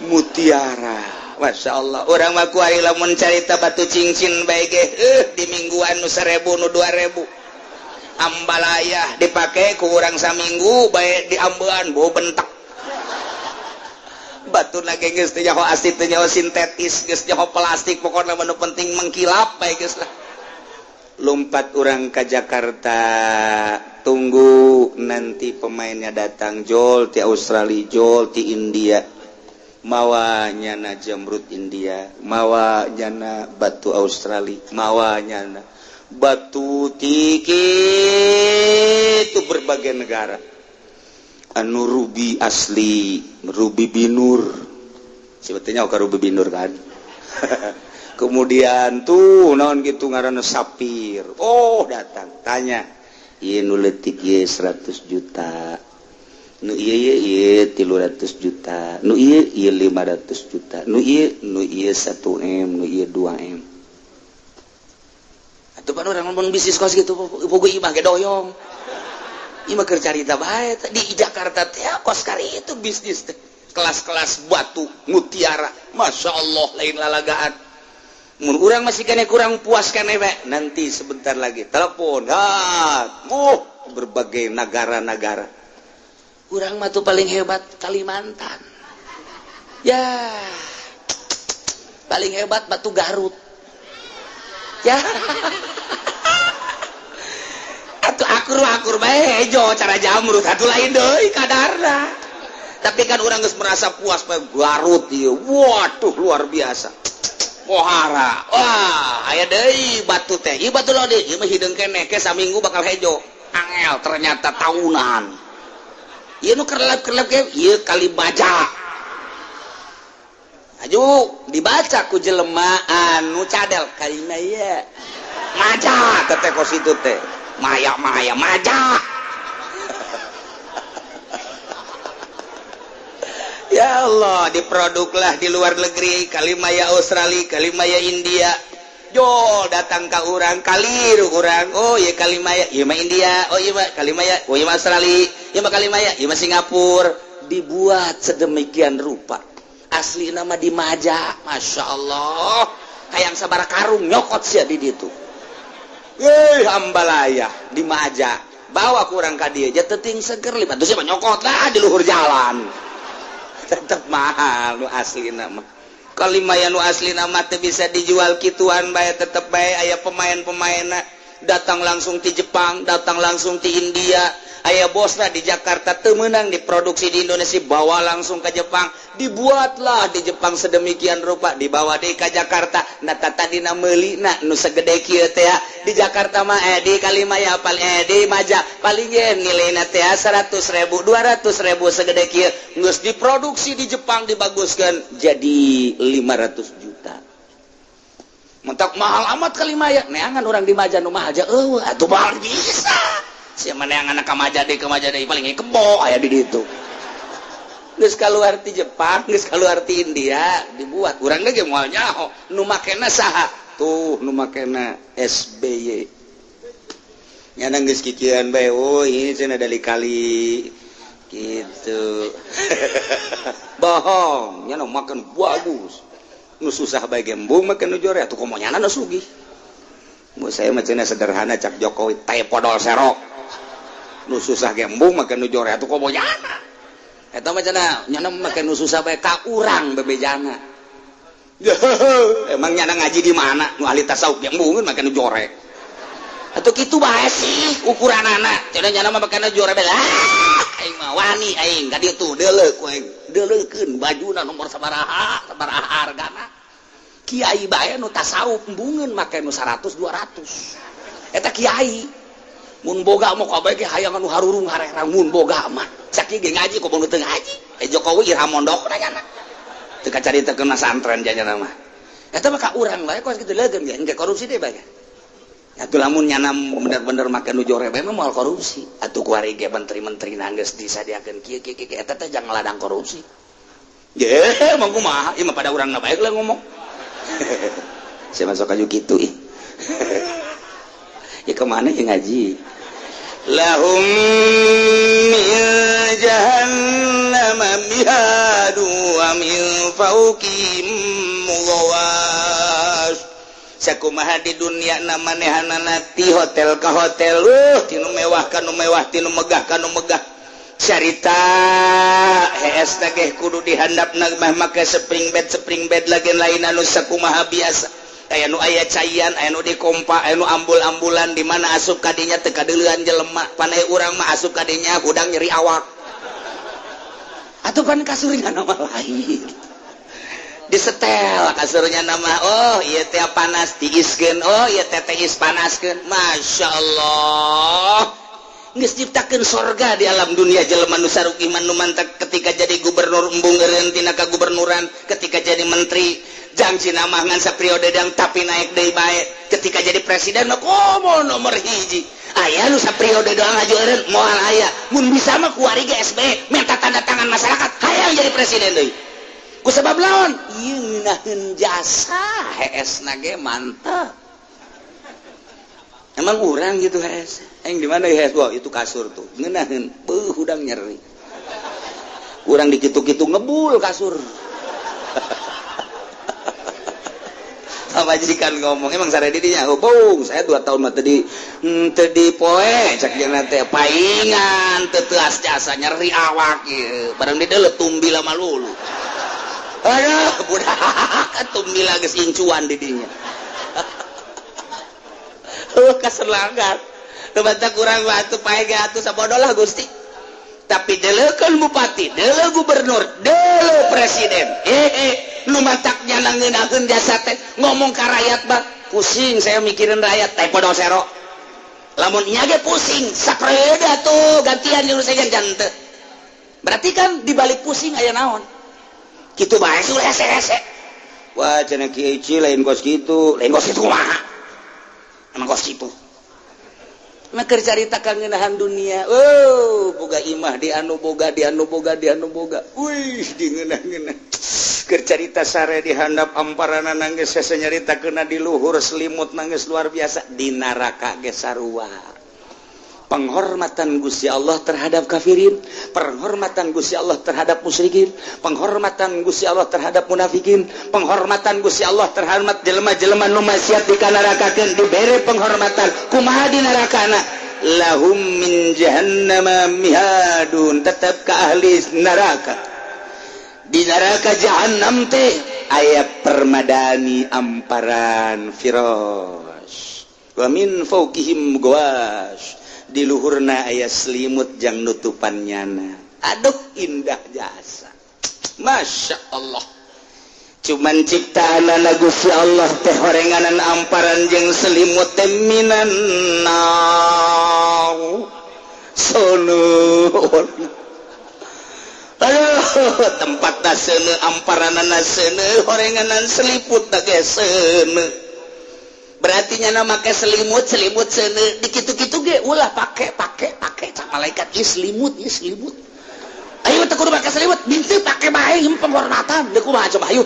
Mutiara, Masya Allah. Urang mah kuari lamun carita batu cincin bae ge di mingguan nu 1000, nu 2000. Ambalaya dipakai ku urang saminggu bae diambean bau bentak. Batu lagi geus teu nyaho asli, teu nyaho sintetis, geus nyaho plastik, pokokna mah nu penting mengkilap bae geus lah. Lompat urang ke Jakarta, tunggu nanti pemainnya datang, jol ti Australia, jol ti India, mawa nyana jamrut India, mawa nyana batu Australia, mawa nyana batu tiki itu berbagai negara, anu ruby asli, ruby binur sebetulnya, oke, ruby binur kan. Kemudian tuh naon gitu ngaranna, sapir. Oh, datang tanya, ieu nu leutik ieu 100 juta, nu ieu ieu ieu 300 juta, nu ieu ieu 500 juta, nu ieu nu ieu 1 M, nu ieu 2 M. Atuh pan urang ngomong bisnis kos gitu, bogo imah ge doyong. Imah keur carita bae di Jakarta teh kos kali itu bisnis teh. Kelas-kelas batu mutiara, Masya Allah, lain lalagaan. Mun urang masih kene kurang puas kene we, nanti sebentar lagi telepon, ha, berbagai negara-negara. Urang mah tuh paling hebat Kalimantan. Ya. Paling hebat batu Garut. Ya. Atuh akur akur bae hejo cara jamrut atuh lain deui kadarna. Tapi kan urang geus merasa puas bae Garut ieu. Waduh, luar biasa. Pohara. Wah, aya deui batu teh. Ieu batu lo deui, ieu mah hideung keneh ke saminggu bakal hejo. Angel ternyata tahunan. Ieu nu kerlap-kerlap ge ieu kali baja. Aju dibaca ku jelema anu cadel kalima ieu. Maja teh kos itu teh. Maya maya maja. Ya Allah, diproduklah di luar negeri, Kalimaya Australia, Kalimaya India. Jol datang ke urang, kaliru urang. Oh iya Kalimaya, iya mah India, oh iya mah Kalimaya, oh iya mah Australia, iya mah Kalimaya, iya mah Singapura. Dibuat sedemikian rupa. Asli nama di Maja, Masya Allah. Hayang sabara karung nyokot sia di ditu. Ambalaya di Maja. Bawa kurang ka dieu teting seger lima terus nyokot lah di luhur jalan. Tetep mahal nu asli nama. Kalimaya nu asli nama teu bisa dijual kituan bae, tetep bae aya pemain-pemainna datang langsung ti Jepang, datang langsung ti India. Aya bosna di Jakarta teu meunang diproduksi di Indonesia, bawa langsung ke Jepang, dibuatlah di Jepang sedemikian rupa, dibawa deui ka Jakarta. Nah, tadina meulina nu segede kieu teh di Jakarta mah di Kalimaya paling di Maja paling ge nilaina teh 100 ribu, 200 ribu segede kieu. Geus diproduksi di Jepang, dibaguskan jadi 500 juta. Mentak mahal amat Kalimaya, neangan orang di Maja nu mahal aja eueuh atuh mahal bisa. Siapa yang anak kamaja deh, kamaja deh, paling kebo aya di ditu. Geus kaluar ti Jepang, geus kaluar ti India, dibuat. Urang ge moal nyaho nu makena saha. Tuh nu makena SBY. Nyana geus kikieuan bae, oh ini cenah dari kali gitu. Bohong, nyana makan bagus. Nu susah bae gembung makan nu jore atuh komo nyana nu sugih. Mu saya mah cenah sederhana, cak Jokowi teh podol serok. Nu susah gembung makan nu jore atuh komo nyana. Eta mah cenah nyana make nu susah bae ka urang bebejana. Emang nyana ngaji di mana? Nu ahli tasawuf gembungeun make nu jore. Atuh kitu bae sih ukuranana. Cenah nyana mah make nu jore bae. Ah, aing mah wani aing ka ditu deuleu ku aing. Deuleukeun bajuna nomor sabaraha, sabaraha hargana. Kiai bae nu tasawuf embungeun make nu 100 200. Eta kiai. Mun boga mah kabeh ge hayang anu harurung harerang mun boga mah. Sakieu ge ngaji komo nu teu ngaji. Eh, Jokowi iraha mondok nyana. Teu kacaritakeun santren janyana mah. Eta mah ka urang bae kos kitu leugeun ge engke korupsi deh bae. Atuh lamun nyana bener-bener make nu jore bae mah moal korupsi. Atuh kuari ge menteri-menteri geus disadiakeun kieu kieu kieu, eta teh jangan ladang korupsi. Ye, emang kumaha? Ieu mah pada urang na bae lah ngomong. Saya masuk aja gitu ih. Ya kemana ya ngaji? Lahum min jahannam mihadu wa min fawqihim ghawash. Sakumaha di dunia na manehanana ti hotel ka hotel, tinu mewah kanu mewah, tinu megah kanu megah. Carita hees ge kudu dihandap mah make spring bed, spring bed lagi lain anu sakumaha biasa, aya nu aya caian, aya nu dikompa, aya nu ambul-ambulan, di mana asup kadinya teu kadeulean jelema. Panai urang mah asup kadinya hudang nyeri awak. Atuh pan kasurnya nama lain disetel kasurnya nama, oh iya teh panas tiiskeun, oh iya teh tiis panaskeun. Masya Allah, geus ciptakeun sorga di alam dunia jelema nu saruki nu mantak. Ketika jadi gubernur embung eureun tina kagubernuran, ketika jadi menteri jangji nama ngan sapriode dang tapi naik deui bae. Ketika jadi presiden mah komo nomor hiji. Aya nu sapriode doang aju eureun? Moal aya. Mun bisa mah kuari ge SBY minta tanda tangan masyarakat hayang jadi presiden deui. Ku sebab lawan ieu ngeunaheun jasa hees na ge mantap. Emang urang gitu hees yang di mana hees? Wah, itu kasur tuh ngeunaheun, beuh, hudang nyeri. Urang dikitu-kitu ngebul kasur. Majikan ngomong, "Emang sare didinya?" "Oh, bung, saya 2 tahun mah tadi tadi poe." Cek jeung teh paingan teu teuas jasa, nyeri awak ieu. Barang di deuleu tumbi lama lulu. Aduh, budak tumbila geus incuan di dinya. Oh, kaselangat. Teu kurang batu pae ge atuh sabodo lah Gusti. Tapi deuleukeun bupati, deuleu gubernur, deuleu presiden. Eh eh, nu mataknya ngeunaheun jasa teh ngomong ka rakyat bah, "Pusing saya mikirin rakyat," teh podo sero. Lamun nya ge pusing, sapreda tuh gantian nyuruh saya jante. Berarti kan dibalik pusing aya naon? Kitu bae sudah hese-hese. Wah, cenah Kiai lain kos kitu, lain kos kitu kumaha? Emang kos kitu. Maka carita kangenahan dunia. Oh, boga imah di anu, boga di anu, boga di anu, boga. Wih, di ngeunah-ngeunah. Keur carita sare di handap amparana nangis, hese nyarita kena di luhur selimut nangis luar biasa. Di neraka ge sarua. Penghormatan Gusti Allah terhadap kafirin, penghormatan Gusti Allah terhadap musyrikin, penghormatan Gusti Allah terhadap munafikin, penghormatan Gusti Allah terhadap jelema-jelema nu maksiat dikanarakakeun, dibere penghormatan. Kumaha di nerakana? Lahum min jahannama mihadun, tetap ke ahli neraka. Di neraka jahannam teh aya permadani amparan firas wa min fawqihim ghawash, di luhurna aya selimut jang nutupan nyana. Aduh, indah jasa, Masya Allah. Cuman ciptaan Gusti Allah teh horenganan amparan jeung selimut teh minan nar seuneu. Aduh, tempat seuneu, amparanana seuneu, horenganan seliput ge seuneu. Berarti nyana make selimut, selimut seuneu, dikitu-kitu ge ulah pake pake pake. Cak malaikat, "Ih, selimut, ih, selimut." Ayo teu kudu make selimut, bintu pake bae, penghormatan. Deuk kumaha coba? Ayo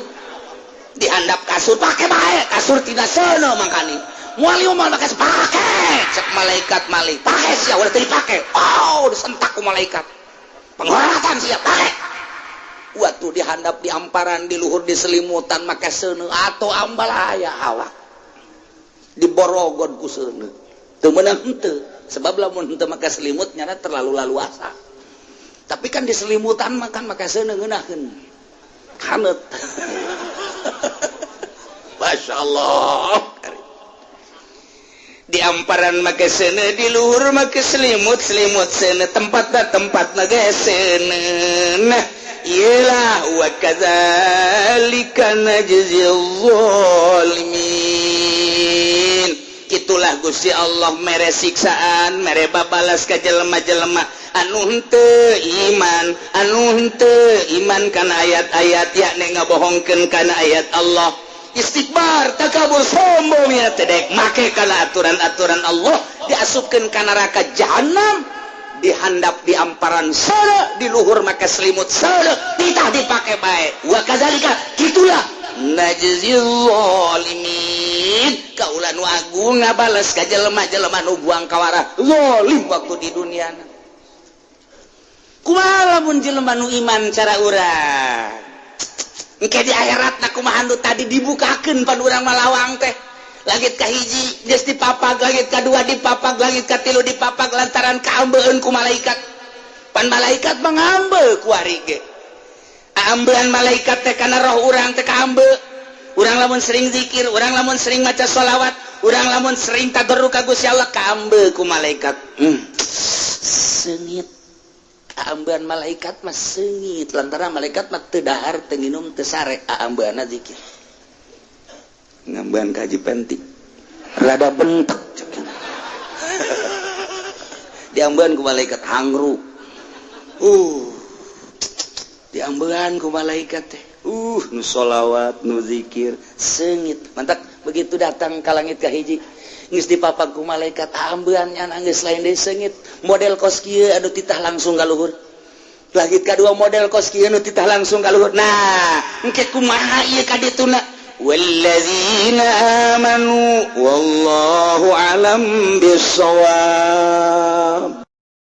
dihandap kasur pake bae, kasur tidak seuneu mangkani. Moal ieu moal make pake. Cek malaikat malik, "Pake sia, udah teu dipake." Oh, disentak ku malaikat, "Penghormatan sia, pake." Waktu dihandap di amparan, di luhur di selimutan make seuneu atau ambalaya awak diborogon ku seuneu. Teu meunang henteu, sebab lamun henteu make selimut nyana terlalu laluasa. Tapi kan di selimutan makan make seuneu ngeunaheun haneut. Masya Allah, di amparan make seuneu, di luhur make selimut, selimut seuneu, tempatna tempatna ge seuneu. Nah, iyalah, wa kadzalika najzil zalimin. Itulah Gusti Allah mere siksaan, mere babalas ka jelema-jelema anu henteu iman, anu henteu iman kana ayat-ayat, yakni ngabohongkeun kana ayat Allah. Istikbar, takabur, sombong ya teh, dek make kana aturan-aturan Allah, diasupkeun ka neraka jahanam, dihandap di amparan seuleuh, di luhur make selimut seuleuh, titah dipake bae. Wa kadzalika, gitulah, najzil zalimin, kaula nu agung ngabales ka jelema-jelema nu buang kawarah, zalim waktu di dunia. Kumaha lamun jelema nu iman, cara urang engke di akhirat na kumaha? Nu tadi dibukakeun pan urang malawang teh, langit kahiji geus dipapag, langit kadua dipapag, langit katilu dipapag, lantaran kaambeun ku malaikat. Pan malaikat mengambe kuari ge, ambean malaikat teh kana roh urang teh kaambe. Urang lamun sering zikir, urang lamun sering maca sholawat, urang lamun sering tadarru ka Gusti Allah, kaambe ku malaikat. Seungit kaambean malaikat mah, seungit, lantaran malaikat mah teu dahar, teu nginum, teu sare, aambeanna zikir. Ngambean kaji penti rada bentek, diambean ku malaikat hangru, diambean ku malaikat teh, nu sholawat, nu zikir seungit. Mantap, begitu datang ka langit kahiji geus dipapag ku malaikat, ambean nya geus lain deui, seungit model kos kieu, aduh, titah langsung ka luhur. Langit kadua model kos kieu, nu titah langsung ka luhur. Nah, engke kumaha ieu ka dituna? Walladzina amanu, wallahu alam bissawab.